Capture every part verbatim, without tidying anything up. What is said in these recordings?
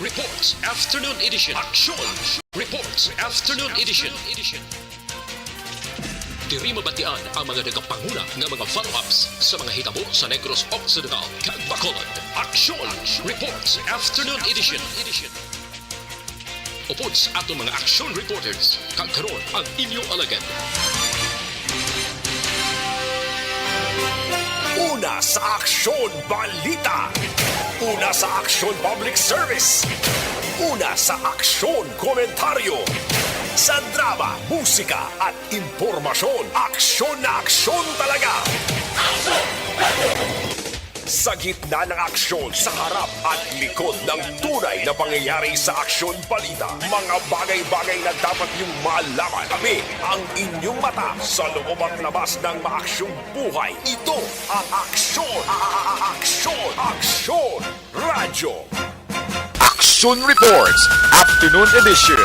Reports Afternoon Edition. Aksyon Reports Afternoon Edition. Diri mabatian ang mga nagapanguna nga mga follow-ups sa mga hitabo sa Negros Occidental kag Bacolod. Aksyon Reports Afternoon Edition. Upod sa aton mga aksyon reporters, kag karon ang inyo alagad. Una sa aksyon balita. Una sa aksyon public service. Una sa aksyon komentaryo. Sa drama, musika at impormasyon, aksyon na aksyon talaga. Sa gitna ng aksyon, sa harap at likod ng tunay na pangyayari sa aksyon balita, mga bagay-bagay na dapat niyong malaman. Kami ang inyong mata sa loob at labas ng maaksyong buhay. Ito ang aksyon, a- a- a- aksyon, aksyon, radyo. Action Reports, Afternoon Edition.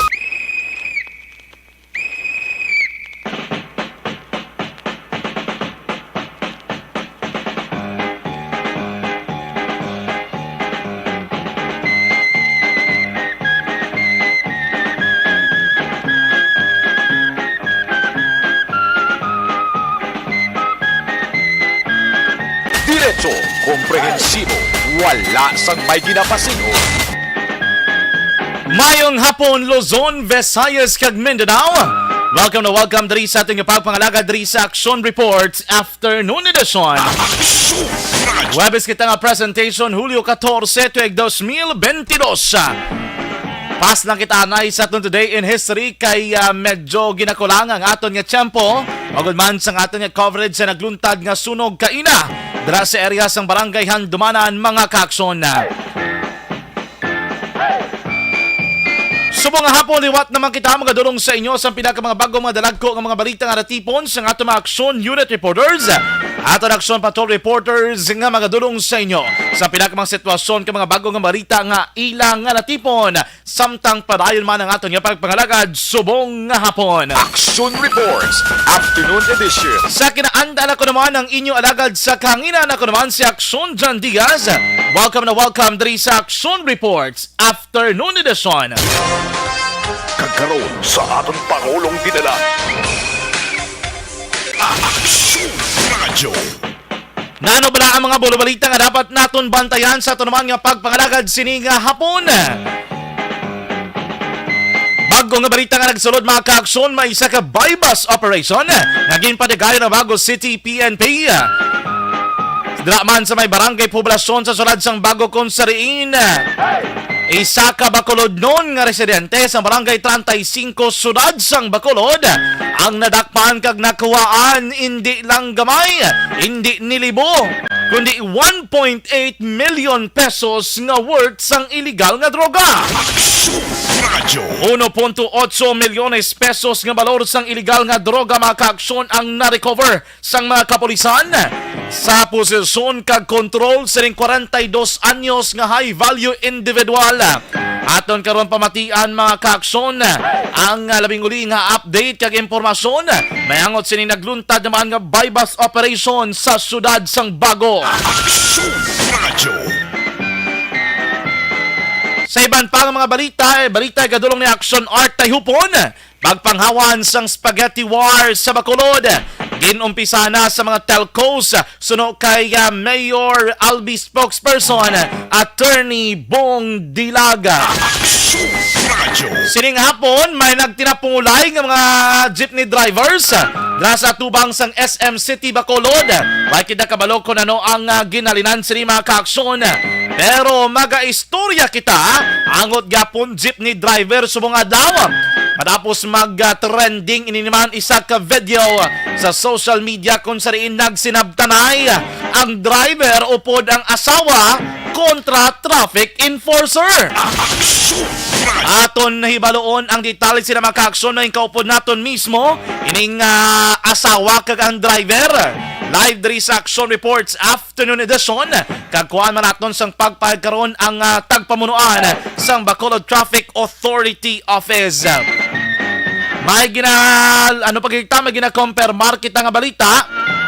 Diretso, komprehensibo, wala sang may ginapasin-o. Mayong hapon, Luzon, Visayas, kag Mindanao. Welcome na welcome diri sa ating pagpangalagad diri sa Action Reports Afternoon Edition. Huwebes kita nga presentation, Hulyo katorse, tuig dos mil benti dos. Pas lang kita anay sa atong Today in History kay, ah, medyo ginakulang ang aton nga tiyempo. Magud man sang aton nga coverage sa nagluntad nga sunog kaina dira sa area sang Barangay Handumanan, mga kaakson. Subong nga hapon, liwat naman kita magadulong sa inyo sa pila ka mga bag-o, mga dalagko nga mga balita nga natipon sa aton mga aksyon unit reporters, aton aksyon patrol reporters nga magadulong sa inyo sa pila ka mga sitwasyon ka mga bag-o nga balita nga ila nga natipon, samtang padayon man ang aton nga pagpangalagad subong nga hapon. Action Reports, Afternoon Edition. Sa kinaanda na ko naman ang inyo alagad sa kahanginan, ako naman si Aksyon John Diaz. Welcome na welcome diri sa Action Reports Afternoon Edition. Kag karon sa aton Pangulong Dinala, Action Radyo. Nano bala ang mga bulobalita nga dapat naton bantayan sa aton naman nga pagpangalagad sini nga hapon? Bag-o nga balita nga nagsulod, mga kaakson, may isa ka buy-bust operation nga ginpatigayon ang Bago City P N P. Dira man sa may barangay poblasyon sa sulad sang Bago, kung sa diin isa ka Bacolodnon nga residente sa Barangay treinta y cinco, Sudad sang Bacolod, ang nadakpan kag nakuhaan indi lang gamay, indi ni libo, kundi one point eight million pesos nga worth sang iligal nga droga. Action Radyo. Uno punto otso milyones pesos nga balor sang iligal nga droga, mga kaaksyon, ang na-recover sang mga kapulisan sa posesyon kag kontrol sining kwarenta y dos anyos nga high value individual. Aton karon pamatian, mga kaaksyon, ang, ah, labing uli nga update kag impormasyon mayangot sining nagluntad naman nga buy-bust operation sa siyudad sang Bago. Action Radyo. Sa iban pa nga mga balita, eh, balita gadulong ni Action Art Tayhupon. Pagpanghawan sang spaghetti war sa Bacolod, gin-umpisa na sa mga telcos, suno kay, ah, Mayor Albi spokesperson, Attorney Bong Dilaga. Action Radyo. Sining hapon, may nagtinapungulay nga mga jeepney drivers, ah, dira sa tubang sang S M City Bacolod. Way kita kabalo kung ano ang, ah, ginhalinan sini, mga kaaksyon. Pero magaistorya kita, angot gapon jeepney driver subong adlaw. Matapos mag-trending ini naman isa ka video sa social media kung sa diin nagsinabtanay ang driver upod ang asawa kontra traffic enforcer. Action Radyo. Aton nahibaloon ang detalye sila, mga kaaksyon, nga inkaupod naton mismo ining, ah, asawa kag ang driver. Live diri sa Action Reports Afternoon Edition. Kag kuhaan man naton sang pagpahayag karon ang, ah, tagpamunuan sang Bacolod Traffic Authority Office. May gina-, ano pa kita, may ginakompermar kita nga balita.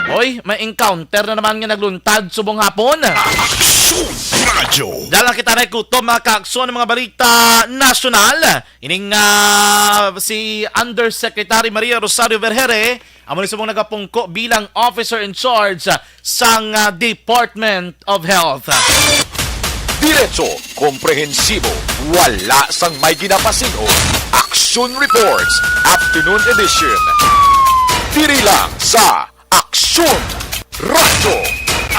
Oy, may encounter na naman nga nagluntad subong hapon. Action Radyo. Dala kita na kuto, mga kaakson, mga balita nasyonal. Ining ah, si Undersecretary Maria Rosario Vergere, amo ni subong nagapungko bilang officer in charge sang ah, Department of Health. Diretso, komprehensibo, wala sang may ginapasin-o. Action Reports, Afternoon Edition. Diri lang sa Aksyon Radyo.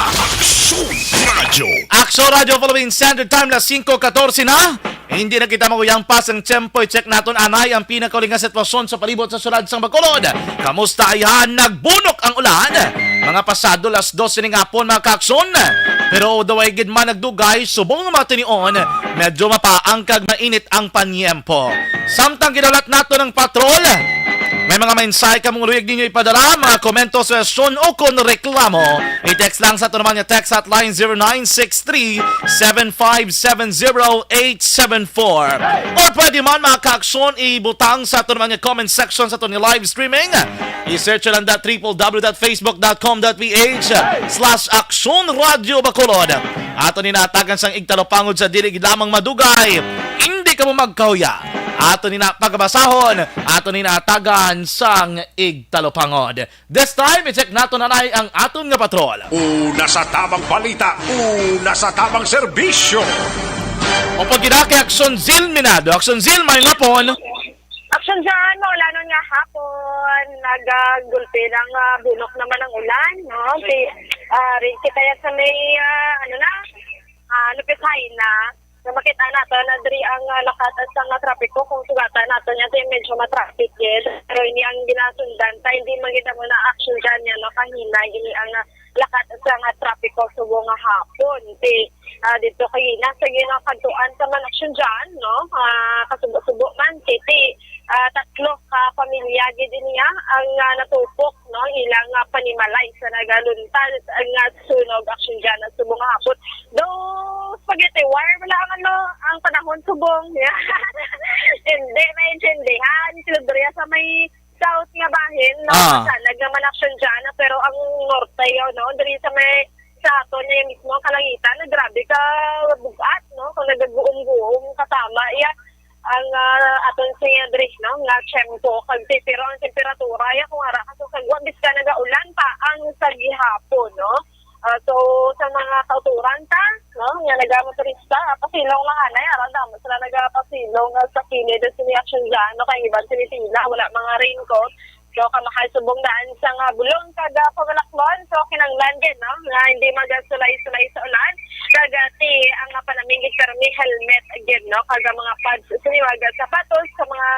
Aksyon Radyo. Aksyon Radyo Philippine Standard Time, las singko katorse na. Hindi na kita maguyang pa sang tiyempo. I-check naton anay ang pinakauling nga sitwasyon sa palibot sa syudad sang Bacolod. Kamusta ayan? Nagbunok ang ulan. Mga pasado las dos sining hapon, mga kaakson. Pero daw ay gid man nagdugay, subong nga mga tinion, medyo mapaang kag mainit ang panyempo. Samtang ginahulat nato ng patrol, may mga mensahe kamong luyag ninyo ipadala, mga komento, suhestyon o kon reklamo, i-text lang sa ato naman nga text hotline zero nine six three, seven five seven, zero eight seven four. Or pwede man, mga kaakson, ibutang sa ato naman nga comment section sa ato nga live streaming. I-search lang da triple w dot facebook dot com dot ph slash Aksyon Radyo Bacolod. Ato ni natagan sang igtalupangod sa dili gid lamang madugay. Hindi ka mo magkahuya. Ato ni na pagabasahon. Ato ni natagan sang igtalupangod. This time, i-check nato na ang aton nga patrol. Una sa tabang balita, una sa tabang serbisyo. O pag kay Aksyon Zil Minado. Aksyon Zil, may ngapon. Aksyon dyan, maulanon nga hapon. Nagagulpi lang, ah, bunok naman ang ulan, no? Si, ah, rin kita yan sa may, ah, ano na, ah, Lupit Haina. Nga makita nato na diri ang, ah, lakat sa nga trapiko. Kung sugatan nato niya, di medyo matraffic, yes. Pero ini ang ginasundan ta, hindi man kita mo na action dyan yan, no? Kahinay, ini ang, ah, lakat sa nga trapiko subong nga hapon. Ti, ah, dito kay nasa ginakadtuan sa man action dyan, no? Ah, kasubo-subo man, ti, ti, ah, tatlo ka pamilya gid niya ang, ah, natupok, no? Ilang, ah, panimalay sa nagaluntad ang, ah, sunog action dyan, ang subong nga hapon. Do, spaghetti war, wala ang ano, ang panahon subong. Hindi, maintindihan. Sila diriya sa may south nga bahin, no? Ah. Sa nagnaman action dyan, pero ang norte, yun, no? Diri sa may, sa ato niya mismo, ang kalangitan, na grabe ka bugat, no? Kung nagaguom-guom, katama, iya, ang, ah, aton siya diri, no? Nga tiyempo, kag te-, pero ang temperatura, iya, kung ara ka sa kagwa, bis ka nagaulan pa, ang sa gihapon, no? Ah, so, sa mga kauturan ta, no, nga nagamotorista, pasilong lang anay, aron damo sila nagapasilong, ah, sa kilid sa sini action dyan, no, kay iban sini sila, wala mga raincoat. So, kamahal subong daan sa nga bulong kag, ah, pamalaklon, so, kinanglan gid, no, nga hindi magasulay-sulay sa ulan. Kag, ah, ti, ang, ah, panamingit permi helmet gid, no, kag, ah, mga pads, siniwag, ah, sapatos sa mga,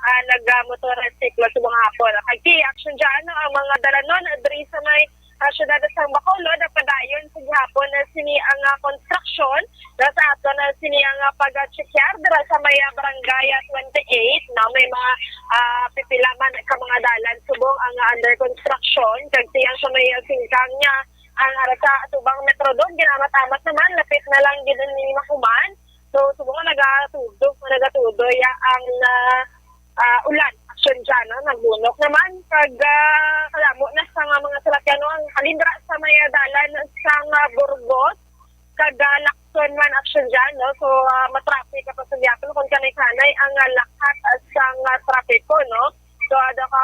ah, nagamotorsiklo subong hapon. Kag ti, action dyan, no, ang mga dalanon, diri sa may ah, siyudad sang Bacolod, padayon sa gihapon na sini ang, ah, konstruksyon. Na sa ato na sini ang, ah, pag-checkar dira sa may, ah, barangay, ah, twenty-eight, na may mga, ah, pipila man ka mga dalan subong ang, ah, under construction. Kag siyang sa may, ah, singkang niya, ang ara sa atubang Metrodon, ginamat-amat naman, lapit na lang gid ni mahuman. So, subong nga nagatudo, nga nagatudo ya ang, ah, ah, ulan. Action dyan, no? Nagbunok naman. Kag, ah, kadamo na sa nga mga salakyan, no? Ang halin dira sa may, ah, dalan sa nga Burgos, kag, ah, Lacson man, action dyan, no? So, ah, matraffic ka pa sa gihapon kung kanay-kanay ang, ah, lakat, ah, sa nga trapiko, no? So, ada ka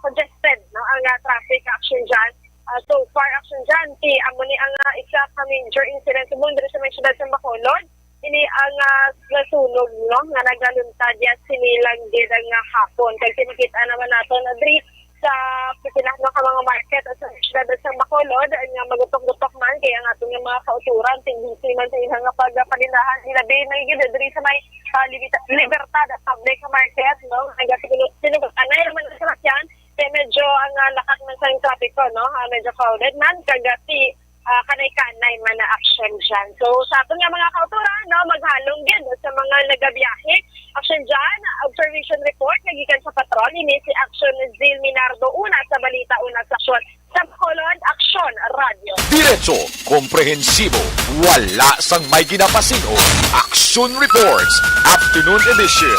congested, no? Ang, ah, traffic action dyan. Ah, so far, action dyan, ti, amo ni ang, ah, isa ka major incident subong diri sa may siyudad sa Bacolod. Ini ang, ah, nasunog, no, nga nagaluntad ya sini lang gid ang, ah, hapon. Kag makita naman nato na diri sa pipila, no, ka mga market at sa siyudad sa Bacolod, nga magutok-gutok man kay ang aton nga mga kauturan, tigbisi man sa ilang nga pagpanindahan, hilabi na gid diri sa may, ah, Libita-, Libertad Public Market, no, nagasinugot anay naman ang sasakyan, kay medyo ang, ah, lakat man sa trapiko, no, ah, medyo crowded man, kag, ah, ti, ah, kanay-kanay man na action dyan. So, sa aton nga mga kauturan, no, maghalong gid sa mga nagabiyahe. Action dyan, observation report, nagikan sa patrol, ini si Action Zil Minardo, una sa balita, una sa aksyon. Sa Bacolod, Aksyon Radio. Diretso, komprehensibo, wala sang may ginapasin-o. Action Reports, Afternoon Edition.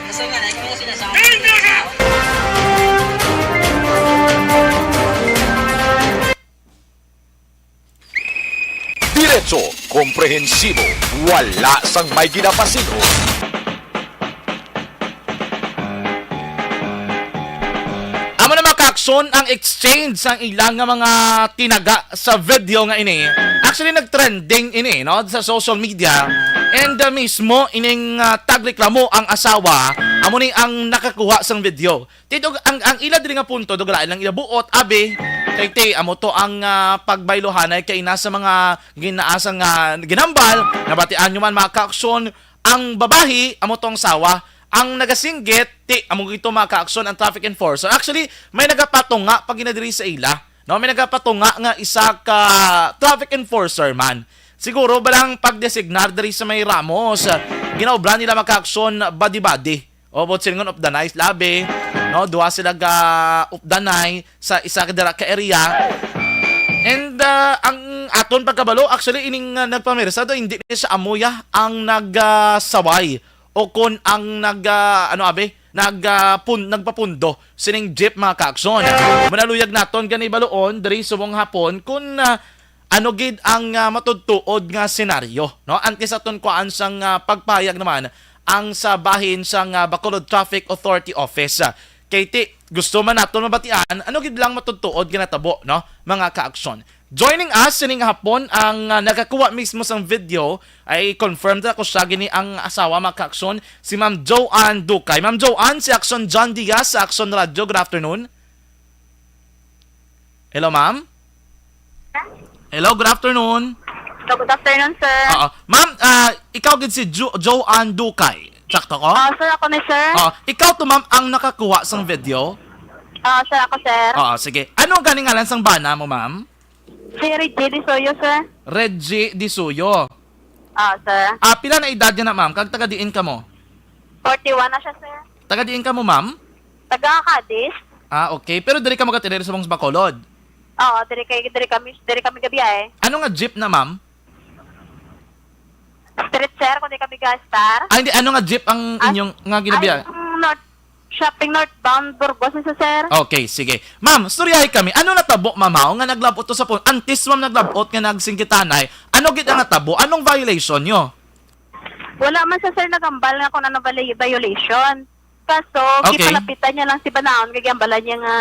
Kasi nga, lagi mo sinasabi. Diretso, komprehensibo, wala sang may ginapasin-o. Amo na, mga kaakson, ang exchange sang ila nga mga tinaga sa video nga ini. Actually, nagtrending ini, no, sa social media. And, uh, mismo ining, uh, tagreklamo ang asawa, amo ni ang nakakuha sang video. Tito, ang, ang ila diri nga punto, duglain lang ila buot, abi, kay ti, amo to ang, ah, pagbaylohanay kay ina sa mga ginaasa nga ginambal, nabatian nyo man, mga kaakson, ang babahi, amo tong sawa, ang nagasinggit, ti, amo gito, mga kaakson, ang traffic enforcer. Actually, may nagapatunga pa gina diri sa ila, no? May nagapatunga nga isa ka traffic enforcer man. Siguro, balang pagdesignar diri sa may Ramos, ah, ginaobra nila, mga kaakson, body-body. O, buot silingon, updanay labi, no? Duha sila ga updanay sa isa ka dira ka area. And, ah, ang aton pagkabalo, actually, ining, ah, nagpamirsa do, hindi ni siya amuya ang nagsaway o kon ang nag, ah, ano, abi, nag, ah, pun-, nagpapundo sining jeep, mga kaakson. Manaluyag naton gani baloon diri subong hapon kun, ah, ano gid ang, ah, matudtuod nga senaryo, no? Antes aton kuhaan sang, ah, pagpahayag naman ang sa bahin sang, ah, Bacolod Traffic Authority Office. Ah, kay ti, gusto man naton mabatian ano gid lang matudtuod nga natabo, no, mga kaaksyon. Joining us sining hapon ang, ah, nakakuha mismo sang video, ay confirmed na ko siya gini ang asawa, mga kaaksyon, si Ma'am Joanne Ducay. Ma'am Joanne, si Aksyon John Diaz sa Aksyon Radyo. Good afternoon. Hello, ma'am? Hello, good afternoon. Hello, good afternoon, sir. Oo. Ma'am, ah, ikaw gid si Jo-, Joanne Ducay. Sakto ko? Ah, sir, ako ni, sir. Oo. Ikaw to, ma'am, ang nakakuha sang video? Ah, sir, ako, sir. Oo, sige. Ano gani ngalan sang bana mo, ma'am? Si Reggie Disuyo, sir. Reggie Disuyo. Ah, sir. Ah, pila na edad niya na, ma'am? Kag taga diin ka mo? Forty-one na siya, sir. Taga diin ka mo, ma'am? Taga Cadiz. Ah, okay. Pero diri ka magatilir sa Bacolod? Oo, diri kay, diri kami, diri kami gabi ay. Ano nga jeep na, ma'am? Street, sir, kung di kami ga-star. Ah, hindi. Ano nga jeep ang Ah, inyong, nga ginabiya? Ay, ang North, shopping northbound, Burgos, isa, sir. Okay, sige. Ma'am, storyahay kami. Ano natabo, ma'am, haw, nga naglabot to sa pun-, antes, ma'am, naglabot nga nagsinggitanay? Ano gid ang natabo? Anong violation nyo? Wala man sa, sir, nagambal nga kung ano bali violation. Kaso, Okay. gipalapitan niya lang si Banaon, kay giambalan niya nga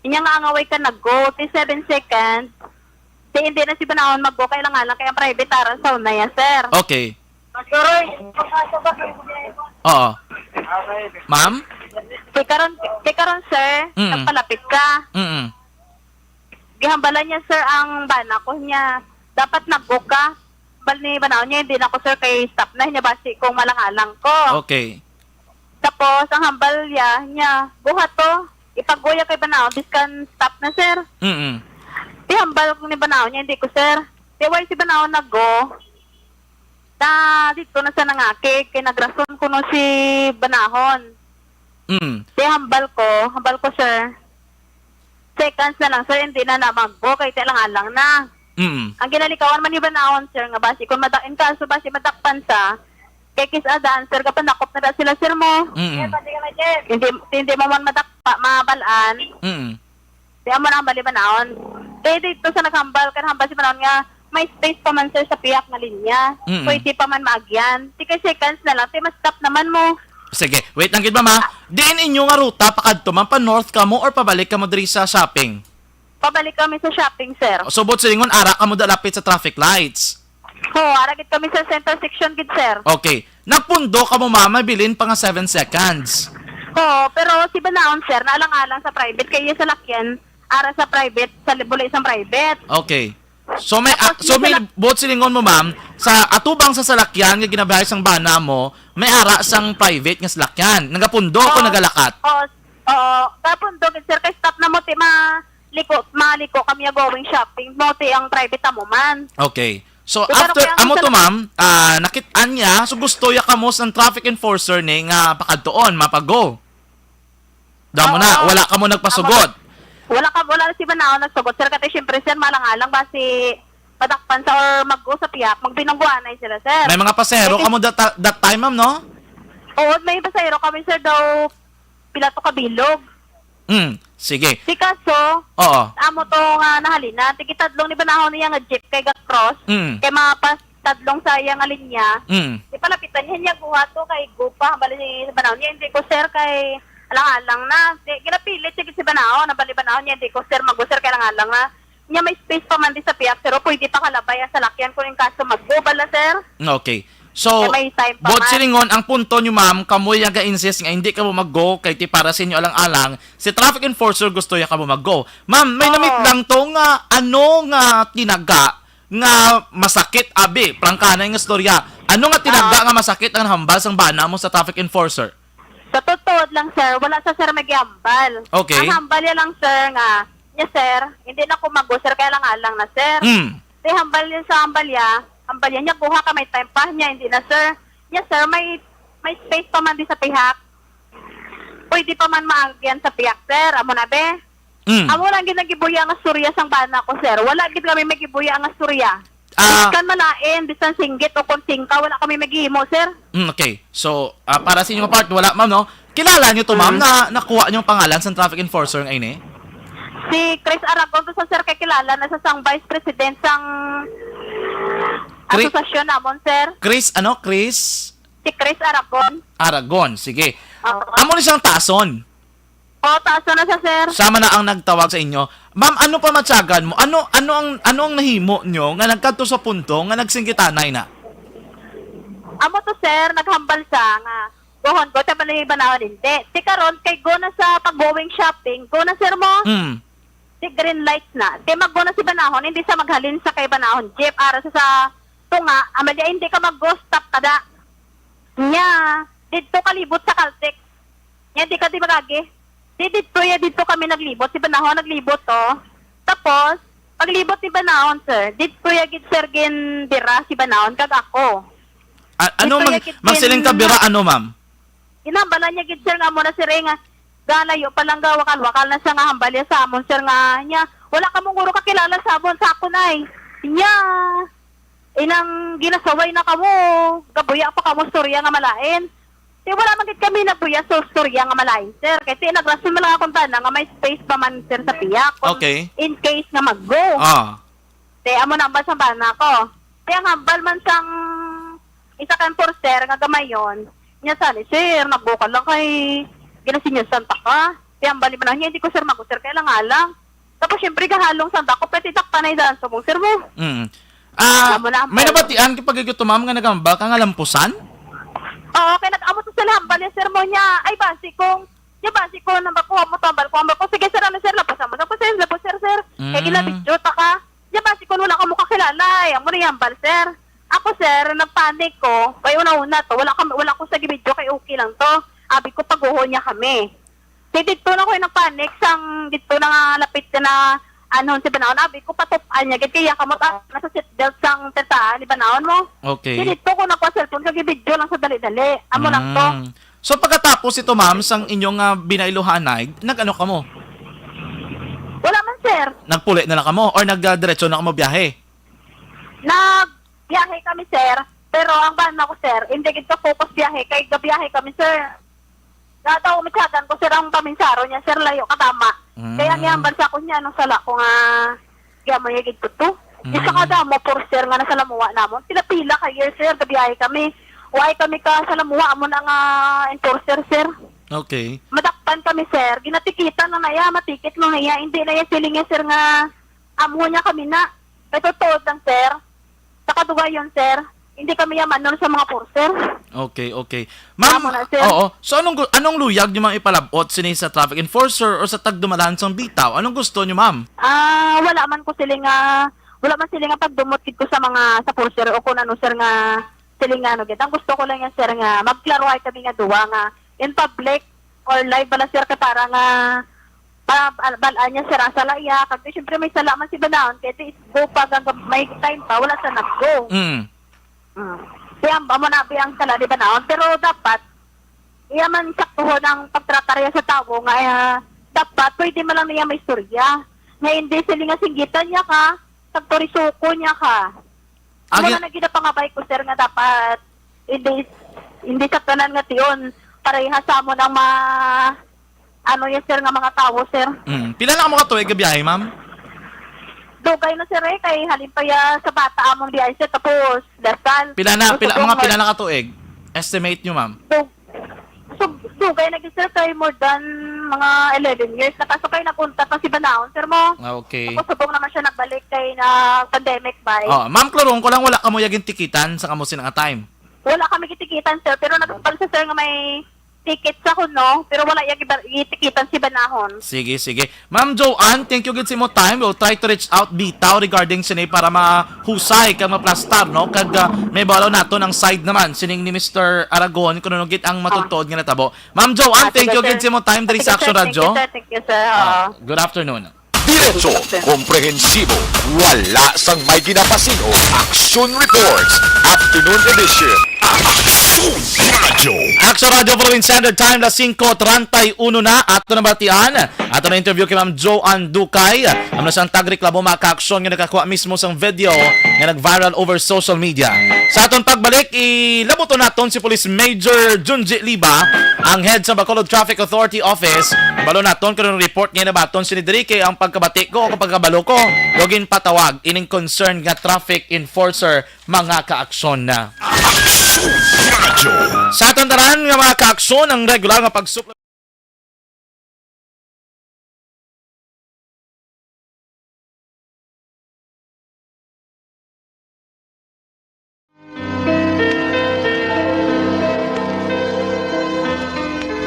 Nya nga angaway ka nag-go, ti seven seconds. Ti hindi na si Banahon mag-go, kay lang nga lang kay ang private ara sa una ya, sir. Okay. Oo. Ma'am? Ti karon, ti karon, sir, Mm. nagpalapit ka. Mm. Gihambalan niya, sir, ang bana ko niya. Dapat nag-go ka. Hambal ni Banahon niya, hindi na ko, sir, kay stop na niya basi kung malang-alang ko. Okay. Tapos, ang hambal niya, niya, buhat to. Ipag-go ya kay Banahon, biskan stop na, sir. Mm. Ti hambal ko ni Banahon niya, hindi ko, sir. Ti why si Banahon nag-go? Na dito na sa nangakig, kay nagrason kuno si Banahon. Mm. Ti hambal ko, hambal ko, sir. Seconds na lang, sir, hindi na na mag-go, kay ti lang-alang na. Mm. Ang ginalikawan man ni Banahon, sir, nga basi kung madak-, in kaso basi madakpan sa, kay kis-a daan, sir, gapanakop na da sila, sir, mo. Mm. Hindi, hindi mo man madakpa, mabalaan. Mm. Di amo na ang bali Banahon. Kay dito sa naghambal, kan hambal si Banahon nga, may space pa man, sir, sa piyak nga linya. Mm. Pwede pa man maagyan. Ti kay seconds na lang, ti ma-stop naman mo. Sige, wait lang gid, ma'am, ha. Diin inyo nga ruta pakadto, ma'am, pa north kamo or pabalik kamo diri sa shopping? Pabalik kami sa shopping, sir. So, buot silingon, ara kamo da lapit sa traffic lights. Oo, ara gid kami sa center section gid, sir. Okay. Nagpundo kamo, ma'am, may bilin pa nga seven seconds. Oo, pero si Banahon, sir, naalang-alang sa private, kay iya salakyan, ara sa private, sa buli sang private. Okay. So may Tapos so may may sala- buot silingon mo, ma'am, sa atubang sa salakyan nga ginabiyahe sang bana mo, may ara sang private nga salakyan. Nagapundo o Oo. Nagalakat? Oo, oo. Tapos, dog, sir, kay stop na mo, ti ma-, liko, maliko kami ya going shopping. Mo, ti ang private mo man. Okay. So Di ba, after kaya ang amo to, sala- ma'am, ah, nakit-an niya, so gusto ya kamo sang traffic enforcer ni nga pakadtuon, mapago. Damo na, Oo. wala kamo nagpasugod. Wala ka, wala si Banahon nagsugod, sir. Kasi, syempre, sir, malang-alang ba si madakpan sa or mag-go sa piyak, magbinungguanay sila, sir. May mga pasero Kasi- kamo that, that time, ma'am, no? Oo, may pasahero kami, sir, daw pila to kabilog. Mm, sige. Si kaso, Oo. amo to nga nahalina, tigitadlong ni Banahon niya nga jeep kay Gacross, Mm. kay mga pas tadlong sa iya nga linya. Mm. Di palapitan niya niya guha to kay gupa, bali ni Banahon niya, hindi ko, sir, kay alang-alang na. Di, ginapilit siya si Banahon, nabali Banahon niya, hindi ko, sir, mag-go, sir, kay alang-alang na. Niya may space pa man di sa piyak, sir, o pwede pa kalabay ang salakyan kung in kaso mag-go bala, sir. Okay. So, Kaya may time pa buot man. Silingon, ang punto nyo, ma'am, kamoy nga ga-insist nga hindi kamo mag-go kay ti para sa inyo alang-alang, si traffic enforcer gusto ya kamo mag-go. Ma'am, may Oo. namit lang to nga ano nga tinaga nga masakit, abi, prangkanay nga storya. Ano nga tinaga Oo. nga masakit ang hambal sang bana mo sa traffic enforcer? Sa totoo lang, sir, wala sa, sir, may gihambal. Okay. Ang hambal niya lang, sir, nga, niya, sir, hindi na ko mag-go, sir, kaya lang alang na, sir. Hmm. Di hambal niya sa hambal niya, hambal niya, niya, kuha ka, may time pa niya, hindi na, sir. Niya, sir, may, may space pa man di sa pihak. Pwede pa man maagyan sa pihak, sir. Amo na, be. Hmm. Amo lang gid ang gibuya nga storya sang bana ko, sir. Wala gid kami may gibuya nga storya. Ah. Bisan malain, bisan singgit o kung singka, wala kami maghimo, sir. Mm, okay. So, ah, para sa inyong part, wala, ma'am, no? Kilala nyo to, ma'am, Mm. na nakuha nyo ang pangalan sa traffic enforcer nga ini? Si Chris Aragon to sa, sir, kay kilala na sa sang vice president sang Chris- asosasyon namon, sir. Chris, ano? Chris Si Chris Aragon. Aragon. Sige. Oo. Amo ni siyang tason. O, taas na siya, sir. Siya man na ang nagtawag sa inyo. Ma'am, ano pa matyagan mo? Ano ano ang ano ang nahimo nyo nga nagkadto sa punto nga nagsinggitanay na? Amo to, sir, naghambal sa nga, "Gohon ko, tabali banahon hindi." Ti karon, kay go na sa pag-going shopping, go na, sir, mo. Hmm. Ti green lights na. Ti mag-go na si banahon, hindi sa maghalin sa kay banahon jeep, ara sa, sa tunga, amalya hindi ka mag-go, stop ka da. Nya, didto kalibot sa Caltex. Nya, di ka di magagi. Di didto ya, didto kami naglibot. Si banahon naglibot, oh. Tapos, paglibot ni banahon, sir, didto ya gid, sir, gin bira si banahon kag ako. A- ano Ito mag- ya gid magsiling ka gin- bira ano, ma'am? Ginhambalan niya gid, sir, nga amo na, sir, eh, nga galayo pa lang, gawakal-wakal na siya nga hambal ya sa amon, sir, nga niya, "Wala kamo guro kakilala sa amon, sa akon ay." Niya, inang ginasaway na kamo, gabuya pa kamo storya nga malain. Ti wala man gid kami nabuya sa storya nga malain, sir. Kay ti nagrason man lang akong bana nga may space pa man, sir, sa piyak. Kung Okay. In case nga mag-go. Ah. Ti amo na ang basa bana ko. Ti ang hambal man sang isa ka enforcer nga gamayon, niya sani, "Sir, nag-go ka lang kay ginasinyasan ta ka." Kaya ang bali man niya, hindi ko, sir, mago, sir, kaya lang alang. Tapos, syempre, gahalong sa dako, pwede dakpan na yung daan subong, sir, mo. Mm. Ah, Amo na ang may pwede. Nabatian ka pag ito, ma'am, nga nagambal ka nga lampusan? Oo, kaya nag-amo to sila hambal yung, sir, mo niya. Ay, basi kung, di basi ko, nang bakuha mo, tambal ko, hambal ko. Sige, sir, ano, sir, lapusan mo. Tapos, sir, lapos, sir, sir. Kaya Mm. Ginabidyo ta ka. Di basi kung wala ka mo kakilala, eh. Amo na yung hambal, sir. Ako, sir, nagpanik ko. Kaya una-una to, wala, kami, wala ko sa gibidyo, kay okay lang to. Abi ko, paguho niya kami. Di dito na ko yung nagpanik sang dito na nga lapit ka na, ano, si Banaon. Abi ko, patupan niya. Gid kaya kamot, ah, nasa seatbelt sang teta, ni Banaon mo. Okay. Di dito ko nakuha cellphone, kag video lang sa dali-dali. Amo lang to. Mm. So, pagkatapos ito, ma'am, sang inyong, ah, binailuhanay, nag-ano ka mo? Wala man, sir. Nagpuli na lang ka mo or nag, ah, diretso na ka mo biyahe? Nagbiyahe kami, sir. Pero ang bana ko, sir, hindi gid ka focus biyahe. Kay gabiyahe kami, sir. Nataw, mitsagan ko, sir, ang paminsaro niya, sir, layo ka tama. Mm. Kaya ang yambal sa akon niya, anong sala ko nga, kaya mo niya gid ko to. Isa Mm. ka damo, for sir, nga nasa lamuwa namon. Pila-pila ka year, sir, gabiyahe kami. Why kami ka sa lamuwa, amo na nga enforcer, sir. Okay. Madakpan kami, sir. Ginatikitan na naya, matikit na naya. Hindi na iya siling niya, sir, nga amo niya kami na. Kay totoo lang, sir. Sa kadugayon, sir, hindi kami yamanol sa mga forcer. Okay, okay. Ma'am, Tama na, sir. Oo. So, anong gu-, anong luyag niyo, ma'am, ipalabot sini sa traffic enforcer o sa tagdumalan sang bitaw? Anong gusto niyo, ma'am? Ah, wala man ko siling, ah, wala man siling nga pagdumot gid ko sa mga, sa forcer o kung ano, sir, nga siling nga ano gid. Ang gusto ko lang yan, sir, nga magklaruhay kami nga duwa nga in public or live bala, sir, kay para nga pa, bal-an niya, sir, ang sala iya. Kag di, syempre, may sala man si Banaon, kaya di, go pa, hanggang may time pa, wala sa nag-go. Mm. Mm. Kaya, amo na, bi, ang sala ni Banaon. Pero dapat, iya man saktuhon ang pagtratar niya sa tawo nga, ah, dapat, pwede man lang niya may istorya. Nga hindi sila nga singgitan niya ka, pagturisoko niya ka. Amo Agi- na gid ang pangabay ko, sir, nga dapat hindi, hindi sa tanan nga tion, pareha sa amo ng mga, ano yan, sir, nga mga tawo, sir. Mm. Pila na ka mo katuig nga biyahe, ma'am? Dugay na, sir, eh, kay halin pa ya sa bata among biyahe, sir, tapos dasal. Pila na, Gusto pila, ko mga mo- pila na katuig? Estimate nyo, ma'am? Dug-, sug-, dugay na gid, sir, kay more than mga eleven years na. Kaso kay nag-untat na si Banaon, sir, mo. Ah, okay. Tapos subong naman siya nagbalik kay na pandemic, bay. Oh, ma'am, klarong ko lang, wala kamo yagin tikitan sa kamo sina nga time? Wala kami gitikitan, sir, pero nagpal sa, sir, nga may ticket sa kuno, pero wala yung iba, itikitan si Banahon. Sige, sige. Ma'am Joanne, thank you gid sa imo time. We'll try to reach out bitaw regarding sini para mahusay kag maplastar, no? Kag, ah, may balo naton ang side naman sining ni Mister Aragon kung ano gid ang matudtuod nga natabo. Ma'am Joanne, Ah, thank sige, you gid sir. Sa imo time diri Sige, sa Action sir. Thank you, Radio. Sir. Thank you, sir. Ah, Oo. Good afternoon. Diretso, komprehensibo, wala sang may ginapasin-o. Action Reports, Afternoon Edition. Action Radio. Action Radio, following Standard Time, las singko treinta y uno na. Ato na batian, ato na interview kay Ma'am Joanne Ducay. Amo na sang tagreklamo, mga kaaksyon, nga nakakuha mismo sang video nga nag-viral over social media. Sa aton pagbalik, ilabuton naton si Police Major Junji Liba, ang head sa Bacolod Traffic Authority Office. Balo naton kung anong report nga nabaton sini diri, kay ang pagkabati ko o pagkabalo ko, daw ginpatawag ining concern nga traffic enforcer, mga kaaksyon na. Action Radio. Sa aton tanan nga mga kaaksyon, ang regular nga pagsupl-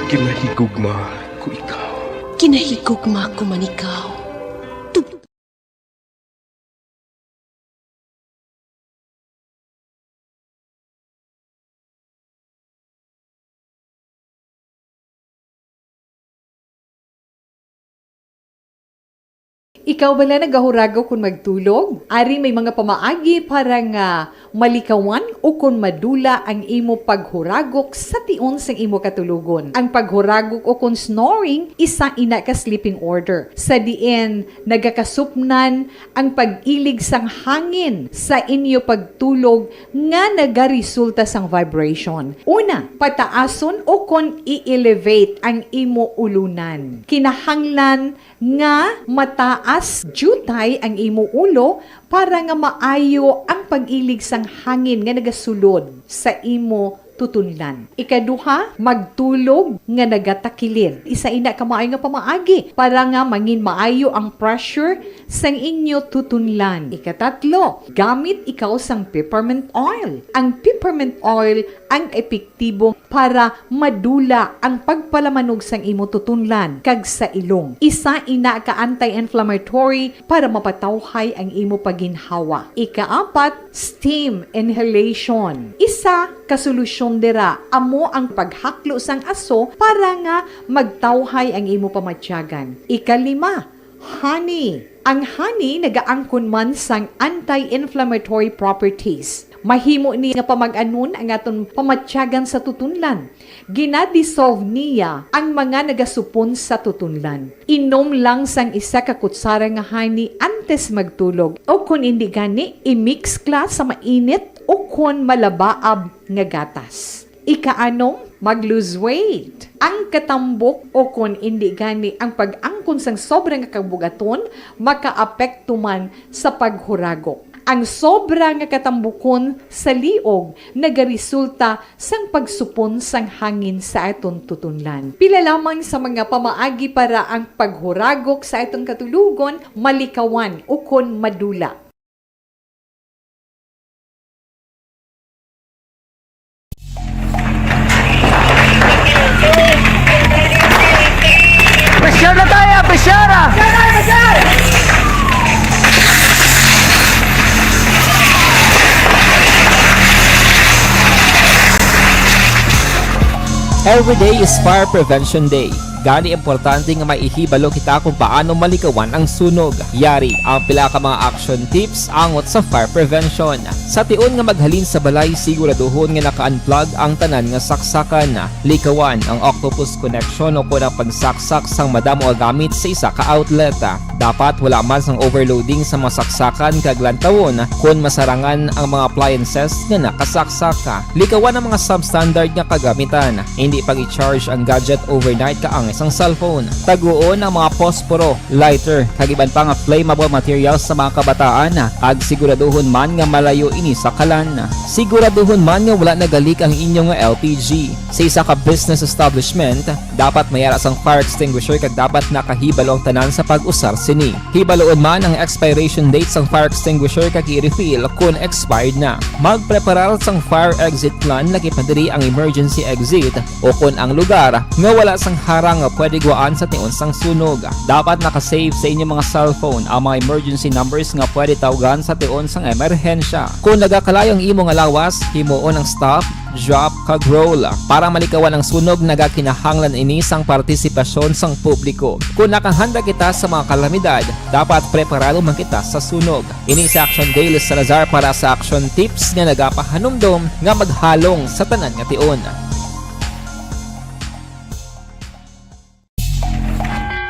Ginahigugma ko ikaw. Ginahigugma ko man ikaw. Tub- Ikaw bala nagahuragok kon magtulog? Ari may mga pamaagi para nga malikawan ukon madula ang imo paghuragok sa tion sang imo katulogon. Ang paghuragok ukon snoring, isa ina ka sleeping order, sa diin nagakasupnan ang pag-ilig sang hangin sa inyo pagtulog nga nagaresulta sang vibration. Una, pataason ukon i-elevate ang imo ulunan. Kinahanglan nga mataas diutay ang imo ulo para nga maayo ang pag-ilig sang hangin nga nagasulod sa imo tutunlan. Ikaduha, magtulog nga nagatakilid. Isa ina ka maayo nga pamaagi para nga mangin maayo ang pressure sang inyo tutunlan. Ikatatlo, gamit ikaw sang peppermint oil. Ang peppermint oil ang epektibo para madula ang pagpalamanog sang imo tutunlan kag sa ilong. Isa ina ka anti-inflammatory para mapatawhay ang imo paginhawa. Ikaapat, steam inhalation. Isa ka solusyon dira amo ang paghaklo sang aso para nga magtawhay ang imo pamatyagan. Ikalima, honey. Ang honey nagaangkon man sang anti-inflammatory properties. Mahimo ni nga pamag-anon ang aton pamatyagan sa tutunlan. Gina-dissolve niya ang mga nagasupon sa tutunlan. Inom lang sang isa ka kutsara nga honey antes magtulog, o kon indi gani, i-mix ka sa mainit o kon malabaab nga gatas. Ikaanom, mag-lose weight. Ang katambok o kon indi gani ang pag-angkon sang sobra nga kabugaton makaapekto man sa paghuragok. Ang sobra nga katambukon sa liog nagaresulta sang pagsupon sang hangin sa aton tutunlan. Pila lamang sa mga pamaagi para ang paghuragok sa aton katulogon malikawan ukon madula. Pressure na tayo! Pressure na! Every day is Fire Prevention Day. Gani, importante nga maihibalo kita kung paano malikawan ang sunog. Yari ang pila ka mga action tips angot sa fire prevention. Sa tion nga maghalin sa balay, siguraduhon nga naka-unplug ang tanan nga saksakan. Likawan ang octopus connection o kon ang pagsaksak sang madamo nga gamit sa isa ka outlet. Dapat wala man sang overloading sa mga saksakan kag lantawon kon masarangan ang mga appliances nga nakasaksak. Likawan ang mga substandard nga kagamitan. Indi pag-i-charge ang gadget overnight kaangay sang cellphone. Taguon ang mga posporo, lighter, kag iban pa nga flammable materials sa mga kabataan, kag siguraduhon man nga malayo ini sa kalan. Siguraduhon man nga wala nagalik ang inyo nga L P G. Sa isa ka business establishment, dapat may ara sang fire extinguisher kag dapat nakahibalo ang tanan sa pag-usar sini. Hibaluon man ang expiration date sang fire extinguisher kag i-refill kon expired na. Magpreparar sang fire exit plan, lakip na diri ang emergency exit o kon ang lugar nga wala sang harang nga pwede gwaan sa tion sang sunog. Dapat naka-save sa inyo mga cellphone ang mga emergency numbers nga pwede tawgan sa tion sang emerhensya. Kon nagakalayo ang imo nga lawas, himuon ang stop, drop, kag roll. Para malikawan ang sunog, nagakinahanglan ini sang partisipasyon sang publiko. Kon nakahanda kita sa mga kalamidad, dapat preparado man kita sa sunog. Ini si Action Dale Salazar para sa Action Tips nga nagapahanumdom nga maghalong sa tanan nga tion.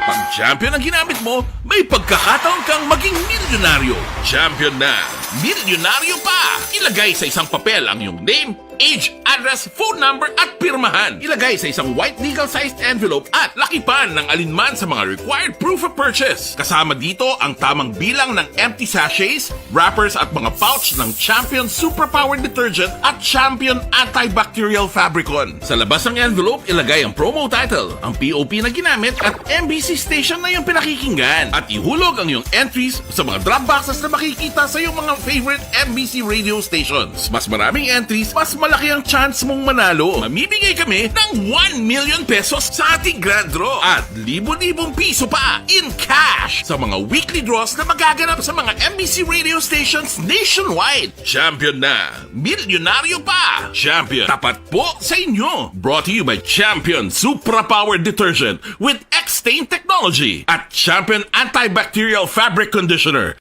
Pag champion ang ginamit mo, may pagkakataon kang maging milyonaryo. Champion na, milyonaryo pa! Ilagay sa isang papel ang iyong name, age, address, phone number, at pirmahan. Ilagay sa isang white legal-sized envelope at lakipan ng alinman sa mga required proof of purchase. Kasama dito ang tamang bilang ng empty sachets, wrappers at mga pouch ng Champion Superpower Detergent at Champion Antibacterial Fabricon. Sa labas ng envelope, ilagay ang promo title, ang P O P na ginamit at M B C station na iyong pinakikinggan. At ihulog ang iyong entries sa mga drop boxes na makikita sa iyong mga favorite M B C radio stations. Mas maraming entries, mas malaki ang chance mong manalo. Mamimigay kami ng one million pesos sa ating grand draw at libo-libong piso pa in cash sa mga weekly draws na magaganap sa mga M B C radio stations nationwide. Champion na! Milyonaryo pa! Champion, tapat po sa inyo! Brought to you by Champion Supra Power Detergent with X-Stain Technology at Champion Antibacterial Fabric Conditioner.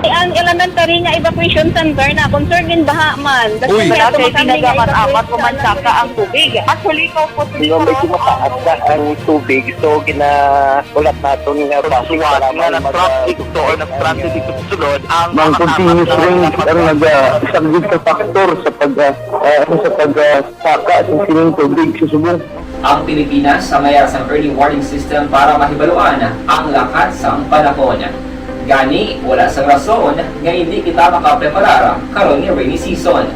Ang elementary nga evacuation center na concern in baha man. Uy. Wala kay pinagamat-amat, umansaka ang tubig. Actually, ikaw po, medyo mataas na ang tubig, so ginahulat naton nga traffic nga nag-traffic to or nag-traffic dito sa sulod ang mga continuous rain ang nag-, ah, isang big factor sa pag, ah, ah, ano, sa pag, ah, saka sa sining tubig sa subong. Ang Pilipinas sa may ara sang early warning system para mahibaluan ang lakat sang panahon. Gani, wala sang rason nga hindi kita makapreparar karon nga rainy season.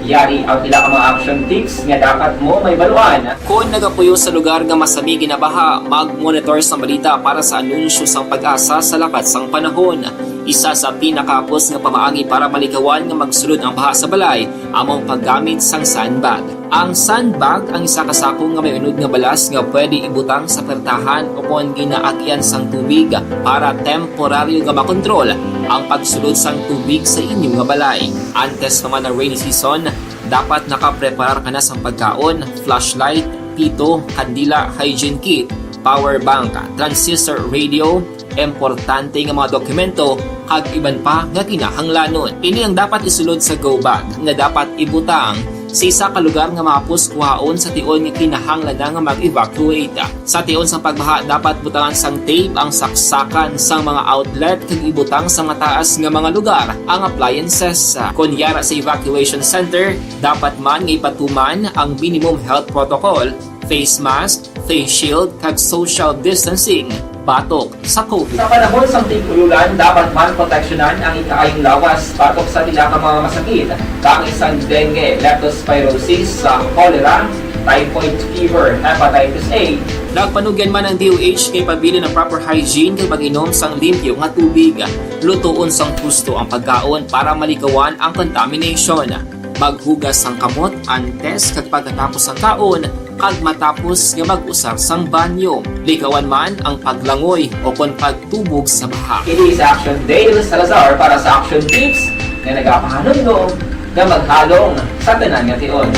Yari ang pila ka mga action tips nga dapat mo mahibaluan. Kon nagapuyo sa lugar nga masami ginabaha, mag-monitor sang balita para sa anunsyo sang PAGASA sa lakat sang panahon. Isa sa pinakahapos nga pamaagi para malikawan nga magsulod ang baha sa balay amo ang paggamit sang sandbag. Ang sandbag ang isa ka sako nga may unod nga balas nga pwede ibutang sa pertahan o kon ginaagyan sang tubig para temporaryo nga makontrol ang pagsulod sang tubig sa inyo nga balay. Antes pa man ang rainy season, dapat nakapreparar ka na sang pagkaon, flashlight, pito, kandila, hygiene kit, power bank, transistor radio, importante nga mga dokumento, kag iban pa nga kinahanglanon. Ini ang dapat isulod sa go bag nga dapat ibutang sa isa ka lugar nga mahapos kuhaon sa tion nga kinahanglan na nga mag-evacuate. Sa tion sang pagbaha, dapat butangan sang tape ang saksakan sang mga outlet kag ibutang sa mataas nga mga lugar ang appliances. Kon yara sa evacuation center, dapat man nga ipatuman ang minimum health protocol, face mask, face shield, kag social distancing batok sa COVID. Sa panahon sang tig-ululan, dapat man proteksyonan ang ikaayong lawas batok sa pila ka mga masakit, bangis sang dengue, leptospirosis, sa cholera, typhoid fever, hepatitis A. Nagpanugyan man ang D O H nga ipabilin ang proper hygiene kag pag-inom sang limpyo nga tubig. Lutoon sang husto ang pagkaon para malikawan ang contamination. Maghugas sang kamot antes kag pagkatapos sang kaon kag matapos nga mag-usar sang banyo. Likawan man ang paglangoy o kon pagtubog sa baha. Ini si Action Dale Salazar para sa Action Tips nga nagapahanumdom nga maghalong sa tanan nga tion.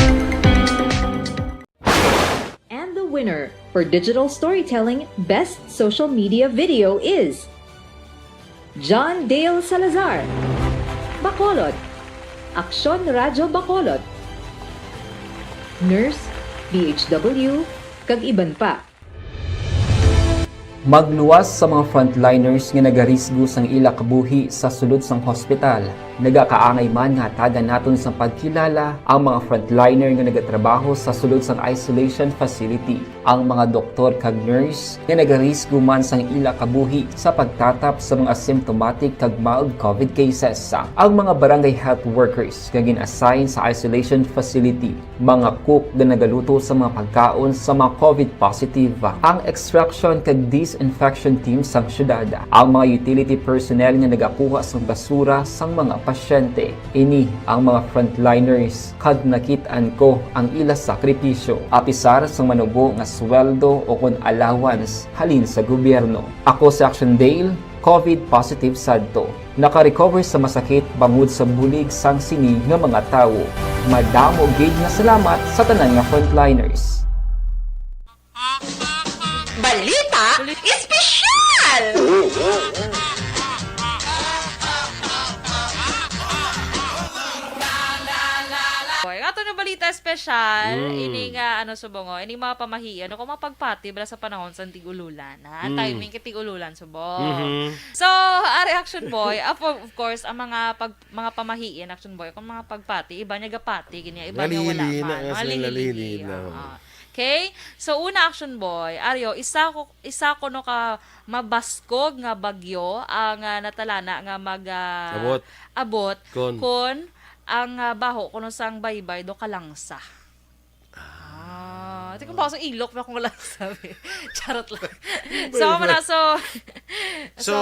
And the winner for digital storytelling best social media video is John Dale Salazar, Bacolod, Aksyon Radyo Bacolod, Nurse, D H W, kag iban pa. Magluwas sa mga frontliners nga nagarisgo sang ila kabuhi sa sulod sang hospital. Nagakaangay man nga hatagan naton sang pagkilala ang mga frontliner nga nagatrabaho sa sulod sang isolation facility, ang mga doktor kag nurse nga nagarisgo man sang ila kabuhi sa pagtatap sa mga asymptomatic kag mild COVID cases, ang mga barangay health workers nga gin-assign sa isolation facility, mga cook nga nagaluto sa mga pagkaon sa mga COVID positive, ang extraction kag disinfection team sang syudad, ang mga utility personnel nga nagakuha sang basura sang mga pasyente. Ini ang mga frontliners, kag nakit-an ko ang ila sakripisyo, apisar sang manubo nga sweldo o kon allowance halin sa gobyerno. Ako si Action Dale, COVID positive sadto. Naka-recover sa masakit bangod sa bulig sang sini nga mga tawo. Madamo gid nga salamat sa tanan nga frontliners. Balita Espesyal! Oy, ang ato nga balita espesyal, Mm. ini nga, ano, subong, oh, ini mga pamahian, o kung mga pagpati, bala sa panahon sa tig-ululan, ha? Mm. Timing kay tig-ululan, subong. Mhm. So, ari, Action Boy, of, of course, ang mga pag-, mga pamahiin, Action Boy, kung mga pagpati, iba niya gapati, gini, iba niya wala Nalilina, man. Mga mas lihiligi, nalilina. Oo. Okay? So, una, Action Boy, Ario, isa ko, isa ko no ka mabaskog nga bagyo ang, ah, natalana nga mag, ah, Abot. abot Kon. kon ang, ah, baho kuno sang baybay do kalangsa. Ah, di ko ba sa ilok na kung wala sabi. Charot lang. So, Baybay. Amo na, so, So, so,